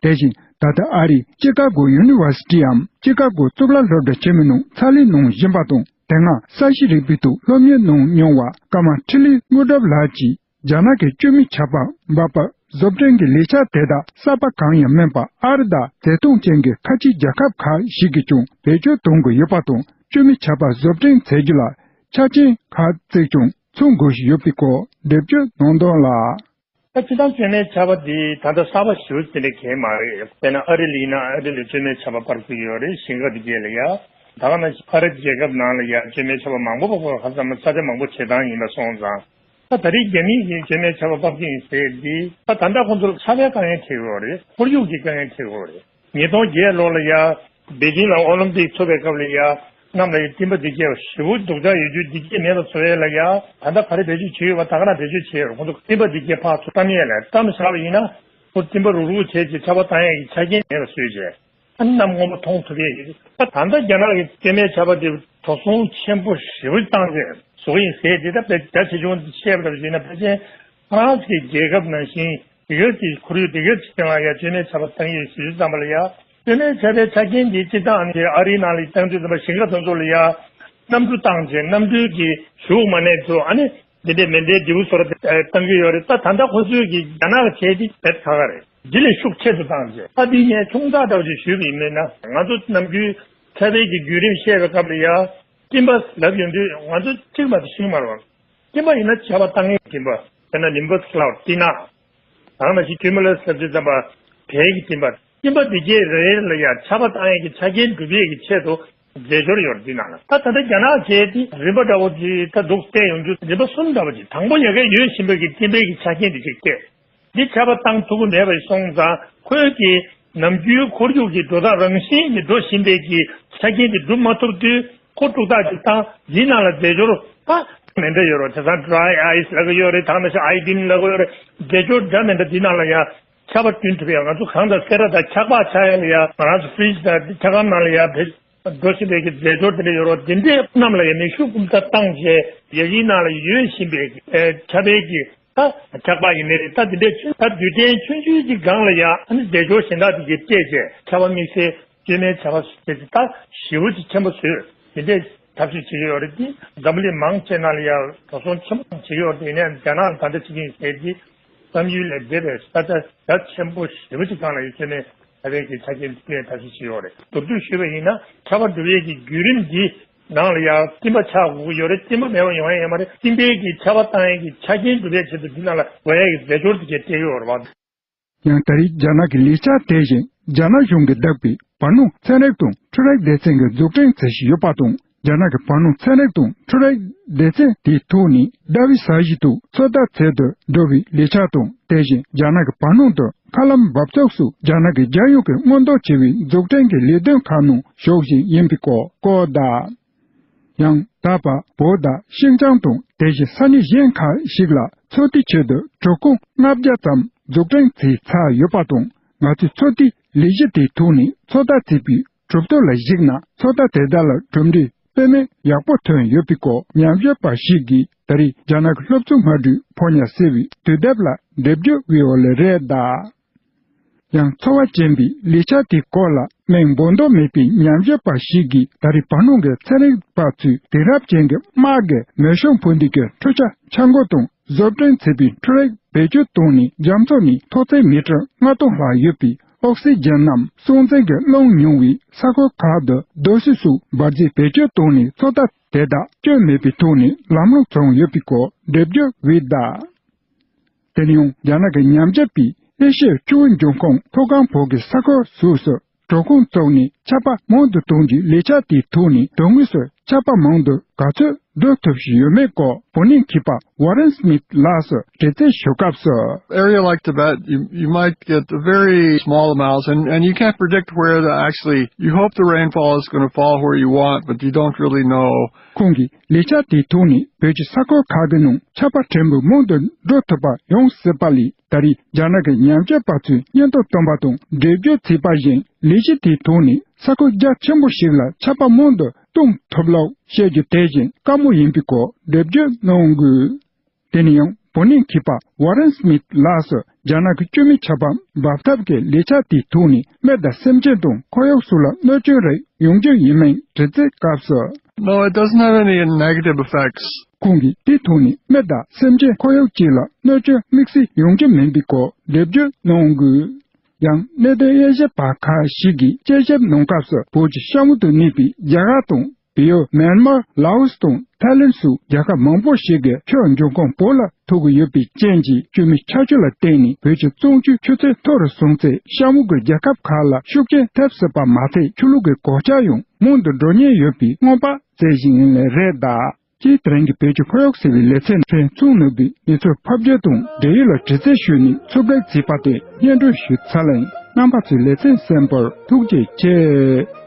དེ་བཞིན་ད་ལྟ་ཨ་རིའི་ཅི་ཀ་གོ་ཡུ་ནི་ཝར་སི་ཊིའམ་ཅི་ཀ་གོ་གཙུག་ལག་སློབ་གྲྭ་ཆེན་མོའི་ནང་ཚ་ལེན་གནང་བཞིན་པ་དང་། དེ་སྔ་ས་གཤིས་རིག་པའི་ཐོག་སློབ་གཉེར་གནང་མྱོང་བ་ཀརྨ་འཕྲིན་ལས་དངོས་གྲུབ་ལགས་ཀྱིས། རྒྱ་ནག་གིས་བཅོས་མའི་ཆར་པ་འབབ་པ་བཟོ་སྐྲུན་གྱི་ལས་འཆར་དེ་དག་གསར་པ་གང་ཡང་མིན་པར། ཨ་རི་དང་བརྩེ་དུང་ཅན་གྱི་ཁ་ཆེའི་རྒྱལ་ཁབ་ཁག་ཞིག་གིས་ཀྱང་བེད་སྤྱོད་གཏོང་གི་ཡོད་པ་དང་། བཅོས་མའི་ཆར་པ་བཟོ་སྐྲུན་བྱེད་རྒྱུ་ལ་ཆ་རྐྱེན་ཁག་ཅིག་ཀྱང་ཚང་དགོས་ཀྱི་ཡོད་པའི་སྐོར་འགྲེལ་བརྗོད་གནང་དོན་ལ། ད་སྤྱིར་བཏང་བཅོས་མའི་ཆར་པ་འདི་ད་ལྟ་གསར་པ་ཞེ་པོ་དེ་འདྲ་གང་ཡང་མ་རེད། དཔེར་ན་ཨ་རི་ལ་ཡིན་ན་ཨ་རི་ལ་བཅོས་མའི་ཆར་པ་སྤར་གྱི་ཡོད་རེད། ཞིང་ཁ་དེ་གས་ལ་ཡ། ད་ག་ནང་བཞིན་ཨ་རབ་རྒྱལ་ཁབ་ནང་ལ་ཡ་བཅོས་མའི་ཆར་པ་མང་པོ་སྤར་གྱི་ཡོད། ཧ་ཅང་ས་ཆ་མང་པོ་བྱེ་ཐང་ཡིན་པ་སོང་ཙང་། ད་ད་རེས་རྒྱ་མིས་ཀྱིས་བཅོས་མའི་ཆར་པ་སྤར་གྱི་ཡིན་ཟེར་འདི། ད་ད་ལྟ་ཁོང་ཚོར་ས་ཆའི་དཀའ་ངལ་འཕྲད་ཡོད་རེད། ཁོར་ཡུག་གི་དཀའ་ངལ་འཕྲད་ཡོད་རེད། ཉིས་སྟོང་བརྒྱད་ལོ་ལ་ཡ་པེ་ཅིང་ལ་ཨོ་ལིམ་པིག་ཚོགས་པའི་སྐབས་ལ་ཡ་གནམ་ལ་ཡ་སྤྲིན་པ་འདི་གས་ཞེ་པོ་སྡུག་ཅག་ཡོད་རྒྱུ་འདི་གས་མེད་པ་བཟོ་ཡས་ལ་ཡ། ད་ལྟ་ག་རེ་བེད་སྤྱོད་བྱེད་ཡོད་པ། ད་ག་རང་བེད་སྤྱོད་བྱེད་ཡོད་རེད། ཁོང་ཚོ་སྤྲིན་པ་འདི་གས་ཕར་ཚུར་བཀྲམ་ཡས་ལ་བཀྲམ་བཞག་པ་ཡིན་ན། ཁོ་སྤྲིན་པ་རུག་རུག་བྱས་ཀྱི་ཆར་པ་བཏང་ཡས་ཀྱི་ཆ་རྐྱེན་མེད་པ་བཟོས་བྱས། ཨ་ནི་གནམ་སྔོན་པོ་མཐོང་ཐུབ་ཡས་ཡོད། ད་ད་ལྟ་རྒྱ་ནག་གི་བཅོས་མའི་ཆར་པ་དེ་དོགས་ཟོན་ཆེན་པོ་ཞེ་པོ་བཏང་རྗེས་བཟོ་གི་ཡིན་ཟེར་དེ། ད་དཔེ་རྒྱ་ཆེ་ཆུང་བཤད་པ་ལྟ་བུ་བྱས་ན། ཕལ་ཆེར་ཧྥ་རན་སི་གི་རྒྱལ་ཁབ་ནང་བཞིན་དེ་གར་གྱི་ཁོར་ཡུག་དེ་གར་གྱི་སྟེང་ལ་ཡ་བཅོས་མའི་ཆར་པ་བཏང་གི་ཡོད་ཟེར་དུས་ཙམ་པ་ལ་ཡ། བཅོས་མའི་ཆར་པའི་ཆ་རྐྱེན་དེ་སྤྱིར་བཏང་ཨ་ནི་ཨ་རིའི་ནང་ལ་བཏང་དུས་ཙམ་པ་ཞིང་ཁ་དེ་ཚོ་ལ་ཡ་གནམ་གྲུ་བཏང་རྗེས་གནམ་གྲུའི་གི་གཞུག་མ་ནས་ཚོ་ཨ་ནི། འདི་འདྲའི་མེ་མདའི་རྡེའུ་བཟོ་འདྲ་བཏང་གི་ཡོད་རེད། ད་ད་ལྟ་ཁོ་ཚོས་ཀྱི་རྒྱ་ནག་གིས་བྱས་དེ་དཔེ་ཁག་ཁག་རེད། འདི་ལས་ཤུགས་ཆེ་རུ་བཏང་རྗེས་ད་འདི་ངས་ཆུང་ཙག་འདྲ་བོ་ཅིག་ཞུས་པ་ཡིན་མིན་ན། ང་ཚོ་ནམ་རྒྱུན་ཆར་པའི་གི་བརྒྱུད་རིམ་བཤད་པའི་སྐབས་ལ་ཡ་སྤྲིན་པ་ལབ་ཡོང་དུས་ང་ཚོ་གཅིག་མ་གཏོགས་ཤེས་ཀྱི་མ་རེད་པ། སྤྲིན་པ་ཡིན་ན་ཆར་པ་བཏང་མཁན་སྤྲིན་པ། དཔེར་ན་ནིམ་བྷས་ཀླའུ་ཌི། སྤྲིན་ནག་དེ་ནང་བཞིན་ཁིའུ་མུ་ལ་སི་ལབ་དུས་ཙམ་པ་བལ་གྱི་སྤྲིན་པ། སྤྲིན་པ་འདི་གས་རེ་རེ་ལ་ཡ་ཆར་པ་བཏང་ཡས་ཀྱི་ཆ་རྐྱེན་སྒྲུབ་ཡས་ཀྱི་ཆེད་དུ་རྫས་སྦྱོར་ཡོད་རེད། འདི་ནང་ལ་ད་ད་ལྟ་རྒྱ་ནག་བྱས་ཏེ་རིམ་པ་འདྲ་བོ་ཅིག་ད་འདུག་བལྟས་ཡོང་དུས་རིམ་པ་གསུམ་འདྲ་བོ་ཅིག་དང་པོ་ཡ་གིར་ཡོད་བཞིན་པའི་གི་སྤྲིན་པའི་གི་ཆ་རྐྱེན་འདི་ཅིག་བལྟས། འདི་ཆར་པ་བཏང་ཐུབ་ཀྱི་མེད་པ་སོང་ཙང་ཁོའི་གི་ནམ་རྒྱུན་ཁོར་ཡུག་གི་འགྲོ་སྟངས་རང་བཞིན་གྱིས་འགྲོ་བཞིན་པའི་གི་ཆ་རྐྱེན་འདི་སྒྲུབ་མ་ཐུབ་དུས། ཁོ་དཀྲུག་ཐག་ཅིག་བཏང་། འདིའི་ནང་ལ་རྫས་སྦྱོར་ད་མི་འདྲ་ཡོད་རེད། དེང་སང་ཌི་རའི་ཨའི་སི་ལབ་ཀྱི་ཡོད་རེད། ད་ག་ནང་བཞིན་ཨའི་ཌིན་ལབ་ཀྱི་ཡོད་རེད། རྫས་སྦྱོར་འདྲ་མི་འདྲ་འདི་ནང་ལ་ཡ་ཆར་པ་བསྐྲུན་ཐུབ་ཡ། ང་ཚོ་གང་ལྟར་སེ་ར་དང་འཁྱག་པ་ཆགས་ཡ་ལ་ཡ་ང་རང་ཚོ་ཕི་རིཇ་དང་འཁྱག་སྒམ་ནང་ལ་ཡ་བེད་འགྲོ་བཞིན་པའི་གི་རྫས་སྦྱོར་དེ་འདྲ་ཡོད་རེད། དེ་འདྲའི་རྣམས་ལ་ཡ་མེ་ཤུགས་འབུམ་ཕྲག་བཏང་བྱས་ཡ་གིའི་ནང་ལ་ཡོད་བཞིན་པའི་གི་ཆར་པའི་གི་ད་འཁྱག་པ་ཡིན་ནའི་རེད། ད་དེ་འདྲའི་ཆུ་ད་རྡུལ་ཕྲན་ཆུང་ཆུང་ཅིག་སྒང་ལ་ཡ་ཨ་ནི་རྫས་སྦྱོར་གཞན་དག་དེ་གས་སྤྲད་བྱས་ཆར་པ་དམིགས་བསལ། བཅོས་མའི་ཆར་པ་བྱས་ཏེ་ད་ཞེ་པོ་ཅིག་ཆེན་པོ་བཟོས། དེ་འདྲའི་ཐབས་ཤེས་བྱེད་ཀྱི་ཡོད་རེད་དེ། འཛམ་བུ་གླིང་མང་ཆེ་ནང་ལ་ཡང་འགྲོ་སོང་ཆེན་པོ་བྱེད་ཀྱི་ཡོད་རེད་དེ། ཡིན་ནའང་རྒྱ་ནག་ལ་ད་ལྟ་བྱེད་ཀྱི་ཡིན་ཟེར་དེ། བསམ་ཡུལ་ལས་འདས་པའི་ས་ཆ་རྒྱ་ཆེན་པོ་ཞེ་པོ་ཅིག་སྒང་ལ་ཡང་བཅོས་མའི་ཆར་པའི་གི་ཆ་རྐྱེན་བསྐྲུན་ཡས་ཐབས་ཤེས་བྱེད་ཀྱི་ཡོད་རེད། མདོར་བསྡུས་ཞུས་པ་ཡིན་ན་ཆར་པ་འགྲུབ་ཡས་ཀྱི་བརྒྱུད་རིམ་འདི་ནང་ལ་ཡང་རྟིང་པ་ཆགས་དགོས་ཀྱི་ཡོད་རེད། རྟིང་པ་མེད་པ་ཡོང་ཡས་ཡོད་མ་རེད། རྟིང་པའི་གི་ཆར་པ་བཏང་ཡས་ཀྱི་ཆ་རྐྱེན་འགྲུབ་ཡས་ཆེད་དུ་འདི་ནང་ལ་དགོས་ཡས་ཀྱི་རྫས་སྦྱོར་དེ་གས་སྤྲད་ཀྱི་ཡོད་རེད་བ། ཡང་ད་རེས་རྒྱ་ནག་གི་ལས་འཆར་དེ་བཞིན་རྒྱ་ནག་གཞུང་གིས་བདག་པའི་བར་སྣང་ཚན་རིག་དང་འཕྲུལ་རིག་སྡེ་ཚན་གྱིས་འཛུགས་སྐྲུན་བྱེད་བཞིན་ཡོད་པ་དང་། རྒྱ་ནག་གི་བར་སྣང་ཚན་རིག་དང་འཕྲུལ་རིག་སྡེ་ཚན་དེའི་ཐོག་ནས་ཟླ་བའི་གཟའ་བཞི་དུ་ཚོད་ལྟ་བྱེད་དུ་འགྲོ་བའི་ལས་འཆར་དང་། དེ་བཞིན་རྒྱ་ནག་གི་བར་སྣང་དུ་མཁའ་ལམ་འབབ་ཚུགས་སུ་རྒྱ་ནག་གི་རྒྱལ་ཡོངས་ཀྱི་སྔོན་འདོན་བྱེད་པའི་འཛུགས་སྐྲུན་གྱི་ལས་དོན་ཁག་ནང་ཞུགས་བཞིན་ཡིན་པའི་སྐོར་བཀོད་གདའ། ཡང་ད་བར་བོད་དང་ཤིན་ཅང་དང་དེ་བཞིན་ས་གནས་གཞན་ཁག་ཞིག་ལ་ཚོད་ལྟའི་ཆེད་དུ་གྲུབ་ཁང་ལྔ་བརྒྱ་ཙམ་འཛུགས་སྐྲུན་བྱས་ཚར་ཡོད་པ་དང་། ང་ཚོས་ཚོད་ལྟའི་ལས་གཞི་དེའི་ཐོག་ནས་ཚོད་ལྟ་བྱས་པའི་གྲུབ་ཐོབ་ལ་གཞིགས་ན། ཚོད་ལྟ་དེ་དག་ལ་གྲུབ་འབྲས་དཔེ་མེད་ཡག་པོ་ཐོན་ཡོད་པའི་སྐོར་ཉམས་ཞིབ་པ་ཞིག་གིས་ད་རེས་རྒྱ་ནག་གི་སློབ་ཕྲུག་སྔ་དྲོའི་ཕོ་ཉ་ཟེར་བའི་དུས་དེབ་ལ་འགྲེལ་བརྗོད་བྱས་པ་ལ་རེད་གདའ། ཡང་ཚོར་བ་ཅན་པའི་ལས་འཆར་དེའི་སྐོར་ལ་མིང་འབོད་འདོད་མེད་པའི་ཉམས་ཞིབ་པ་ཞིག་གིས། ད་རེས་བར་སྣང་གི་ཚན་རིག་པ་ཚོས་དེང་རབས་ཅན་གྱི་དམག་གི་མེ་ཤོང་འཕུར་མདེལ་གྱི་འཕྲུལ་ཆས་འཆར་འགོད་དང་བཟོ་སྐྲུན་བྱས་པའི་འཕྲུལ་རིག་བེད་སྤྱོད་བཏང་ནས། རྒྱ་མཚོ་ནས་མཐོ་ཚད་མི་ཊར་ལྔ་སྟོང་ལྷག་ཡོད་པའི་ཨོག་སི་ཇན་ནམ་སྲོག་འཛིན་གྱི་རླུང་ཉུང་བའི་ས་ཁུལ་ཁག་ཏུ་རྡོ་སོལ་སོགས་འབར་རྫས་བེད་སྤྱོད་བཏང་ནས། ཚོད་ལྟ་དེ་དག་སྐྱོན་མེད་པའི་ཐོག་ནས་ལམ་ལྷོང་བྱུང་ཡོད་པའི་སྐོར་འགྲེལ་བརྗོད་འོས་གནང་། དེ་ནས་ཡང་རྒྱ་ནག་གི་ཉམས་ཞིབ་པས་ཨེ་ཤི་ཡའི་ཆུ་བོ་འབྱུང་ཁུངས་མཐོ་སྒང་བར་གྱི་ས་ཁུལ་སོགས་སུ་བྲག་ཁུང་བཙུགས་ནས་ཆར་པ་མང་དུ་གཏོང་རྒྱུའི་ལས་འཆར་དེའི་ཐོག་ནས། དོན་དངོས་སུ་ཆར་པ་མང་དུ་ག་ཚོད་འགྲོ་ཐུབ་བཞིན་ཡོད་མེད་སྐོར་བོད་གནས་མཁས་པ་ཝ་རན་སྨིད་ལགས་སུ་དྲི་རྩད་ཞུ་སྐབས་སུ། Area like Tibet, you, you might get very small amounts, and, and you can't predict where the, actually, you hope the rainfall is going to fall where you want, but you don't really know. ཁོང་གིས་ལས་འཆར་དེའི་ཐོག་ནས་བོད་ཀྱི་ས་ཁུལ་ཁག་གི་ནང་ཆར་པ་ཕྲན་བུ་མང་དུ་འགྲོ་ཐུབ་པ་ཡོང་སྲིད་པ་ལས། ད་རེས་རྒྱ་ནག་གི་ཉམས་ཞིབ་པ་ཚོས་སྙན་ཐོ་བཏོན་པ་དང་འགྲེལ་བརྗོད་བྱས་པ་བཞིན། ལས་གཞི་དེའི་ཐོག་ནས་ས་ཁུལ་རྒྱ་ཆེན་པོ་ཞིག་ལ་ཆར་པ་མང་དུ་གཏོང་ཐུབ་ལུགས་བཤད་རྒྱུ་དེ་བཞིན་དཀའ་མོ་ཡིན་པའི་སྐོར་འགྲེལ་བརྗོད་གནང་དགོས། དེ་ནས་ཡང་བོད་གནས་མཁས་པ་ཝ་རན་སྨིད་ལགས་སུ་རྒྱ་ནག་གི་བཅོས་མའི་ཆར་པ་འབབ་ཐབས་ཀྱི་ལས་འཆར་དེའི་ཐོག་ནས་མི་དང་སེམས་ཅན་དང་ཁོར་ཡུག་སོགས་ལ་གནོད་སྐྱོན་རིགས་ཡོང་རྒྱུ་ཡིན་མིན་དྲི་རྩད་སྐབས་སུ། No, it doesn't have any negative effects. ཁོང་གིས་དེའི་ཐོག་ནས་མི་དང་སེམས་ཅན་ཁོར་ཡུག་བཅས་ལ་གནོད་སྐྱོན་དམིགས་བསལ་ཡོང་རྒྱུ་མིན་པའི་སྐོར་འགྲེལ་བརྗོད་གནང་དགོས། ཡང་གནད་དོན་དབྱེ་ཞིབ་པ་ཁག་ཞིག་གིས་དཔྱད་ཞིབ་གནང་སྐབས་སུ། བོད་ཀྱི་ཤ་མུ་དུ་གནས་པའི་རྒྱ་གར་དང་བལ་ཡུལ། མེན་མར། ལའོ་སི་དང་ཐའི་ལེན་སོགས་རྒྱལ་ཁབ་མང་པོ་ཞིག་གི་ཆུ་འབྱུང་ཁུངས་བོད་ལ་ཐུག་གི་ཡོད་པའི་རྐྱེན་གྱིས། བཅོས་མའི་ཆར་ཆུ་ལ་བརྟེན་ནས་བོད་ཀྱི་བཙོན་ཆུའི་ཆུ་ཚད་མཐོ་རུ་སོང་ཚེ། ཤ་མུ་གི་རྒྱལ་ཁབ་ཁག་ལ་ཤུགས་རྐྱེན་ཐེབས་སྲིད་པ་མ་ཟད། ཆོས་ལུགས་ཀྱི་གོད་ཆག་ཡང་མང་དུ་འགྲོ་ཉེན་ཡོད་པའི་སྔོན་དཔག་བྱེད་བཞིན་ཡིན་ལེ་རེད་གདའ། ཅེས་དེ་རིང་གི་བོད་ཀྱི་ཁོར་ཡུག་ཟེར་བའི་ལེ་ཚན་ཕན་ཚུན་ནུས་པའི་གནས་ཚུལ་ཕབ་སྒྱུར་དང་འབྲེལ་ཡོད་ལ་དྲི་རྩད་ཞུས་ནས་འཚུབ་ལེགས་བྱས་པ་དེ་སྙན་སྒྲོན་ཞུས་ཚར་ལ་ཡིན། རྣམ་པ་ཚོས་ལེ་ཚན་གསན་པར་ཐུགས་རྗེ་ཆེ།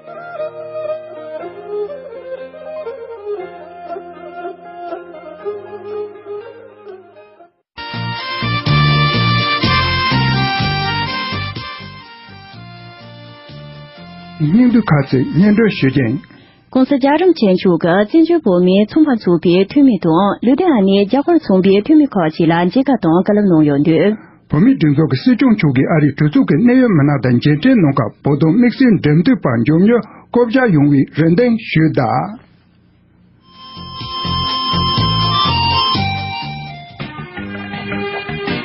སྙིང་བསྡུས་ཁ་གསལ་སྙན་སྒྲོན་ཞུ་རྒྱུ་ཡིན། ༸གོང་ས་རྒྱལ་བ་རིན་པོ་ཆེ་མཆོག་གིས་བཙན་བྱོལ་བོད་མིའི་ཚོང་པ་ཚོགས་པའི་འཐུས་མི་དང་། ལུའུ་ཏན་ཨན་ནི་རྒྱ་གར་ཚོང་པའི་འཐུས་མི་ཁག་ཅིག་ལ་མཇལ་ཁ་དང་བཀའ་སློབ་གནང་ཡོད་འདུག་བོད་མིའི་སྒྲིག་འཛུགས་ཀྱི་སྲིད་སྐྱོང་མཆོག་གིས་ཨ་རིའི་གྲོས་ཚོགས་ཀྱི་གནད་ཡོད་མི་སྣ་དང་མཇལ་འཕྲད་གནང་སྐབས། བོད་དོན་དམིགས་བསལ་འབྲེལ་མཐུད་པ་མགྱོགས་མྱུར་བསྐོ་བཞག་ཡོང་བའི་རེ་འདུན་ཞུས་གདའ།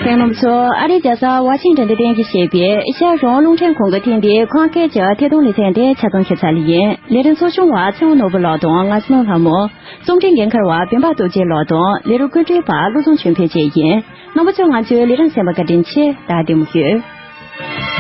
གསན་མཁན་རྣམ་པ་ཚོ། ཨ་རིའི་རྒྱལ་ས་ཝ་ཤིང་ཊོན་དུ་རྟེན་གཞི་བྱས་པའི་ཨེ་ཤ་ཡ་རང་དབང་རླུང་འཕྲིན་ཁང་གིས་འཐེན་པའི་ཁམས་སྐད་ཀྱི་ཐད་གཏོང་ལེ་ཚན་དེ་ཆ་ཚང་ཞིབ་ཚགས་ལ་ཡིན། ལས་རིམ་གཙོ་སྐྱོང་བ་ཚེ་དབང་ནོར་བུ་ལགས་དང་ང་སྣང་ལྷ་མོ། རྩོམ་སྒྲིག་འགན་འཁུར་བ་བེམ་པ་སྟོབས་རྒྱལ་ལགས་དང་ལས་རོགས་བཀོད་སྒྲིག་པ་བློ་བཟང་ཆོས་འཕེལ་བཅས་ཡིན། རྣམ་པ་ཚོས་ང་ཚོའི་ལས་རིམ་གསན་པར་བཀའ་དྲིན་ཆེ། ད་བདེ་མོ་བྱོས།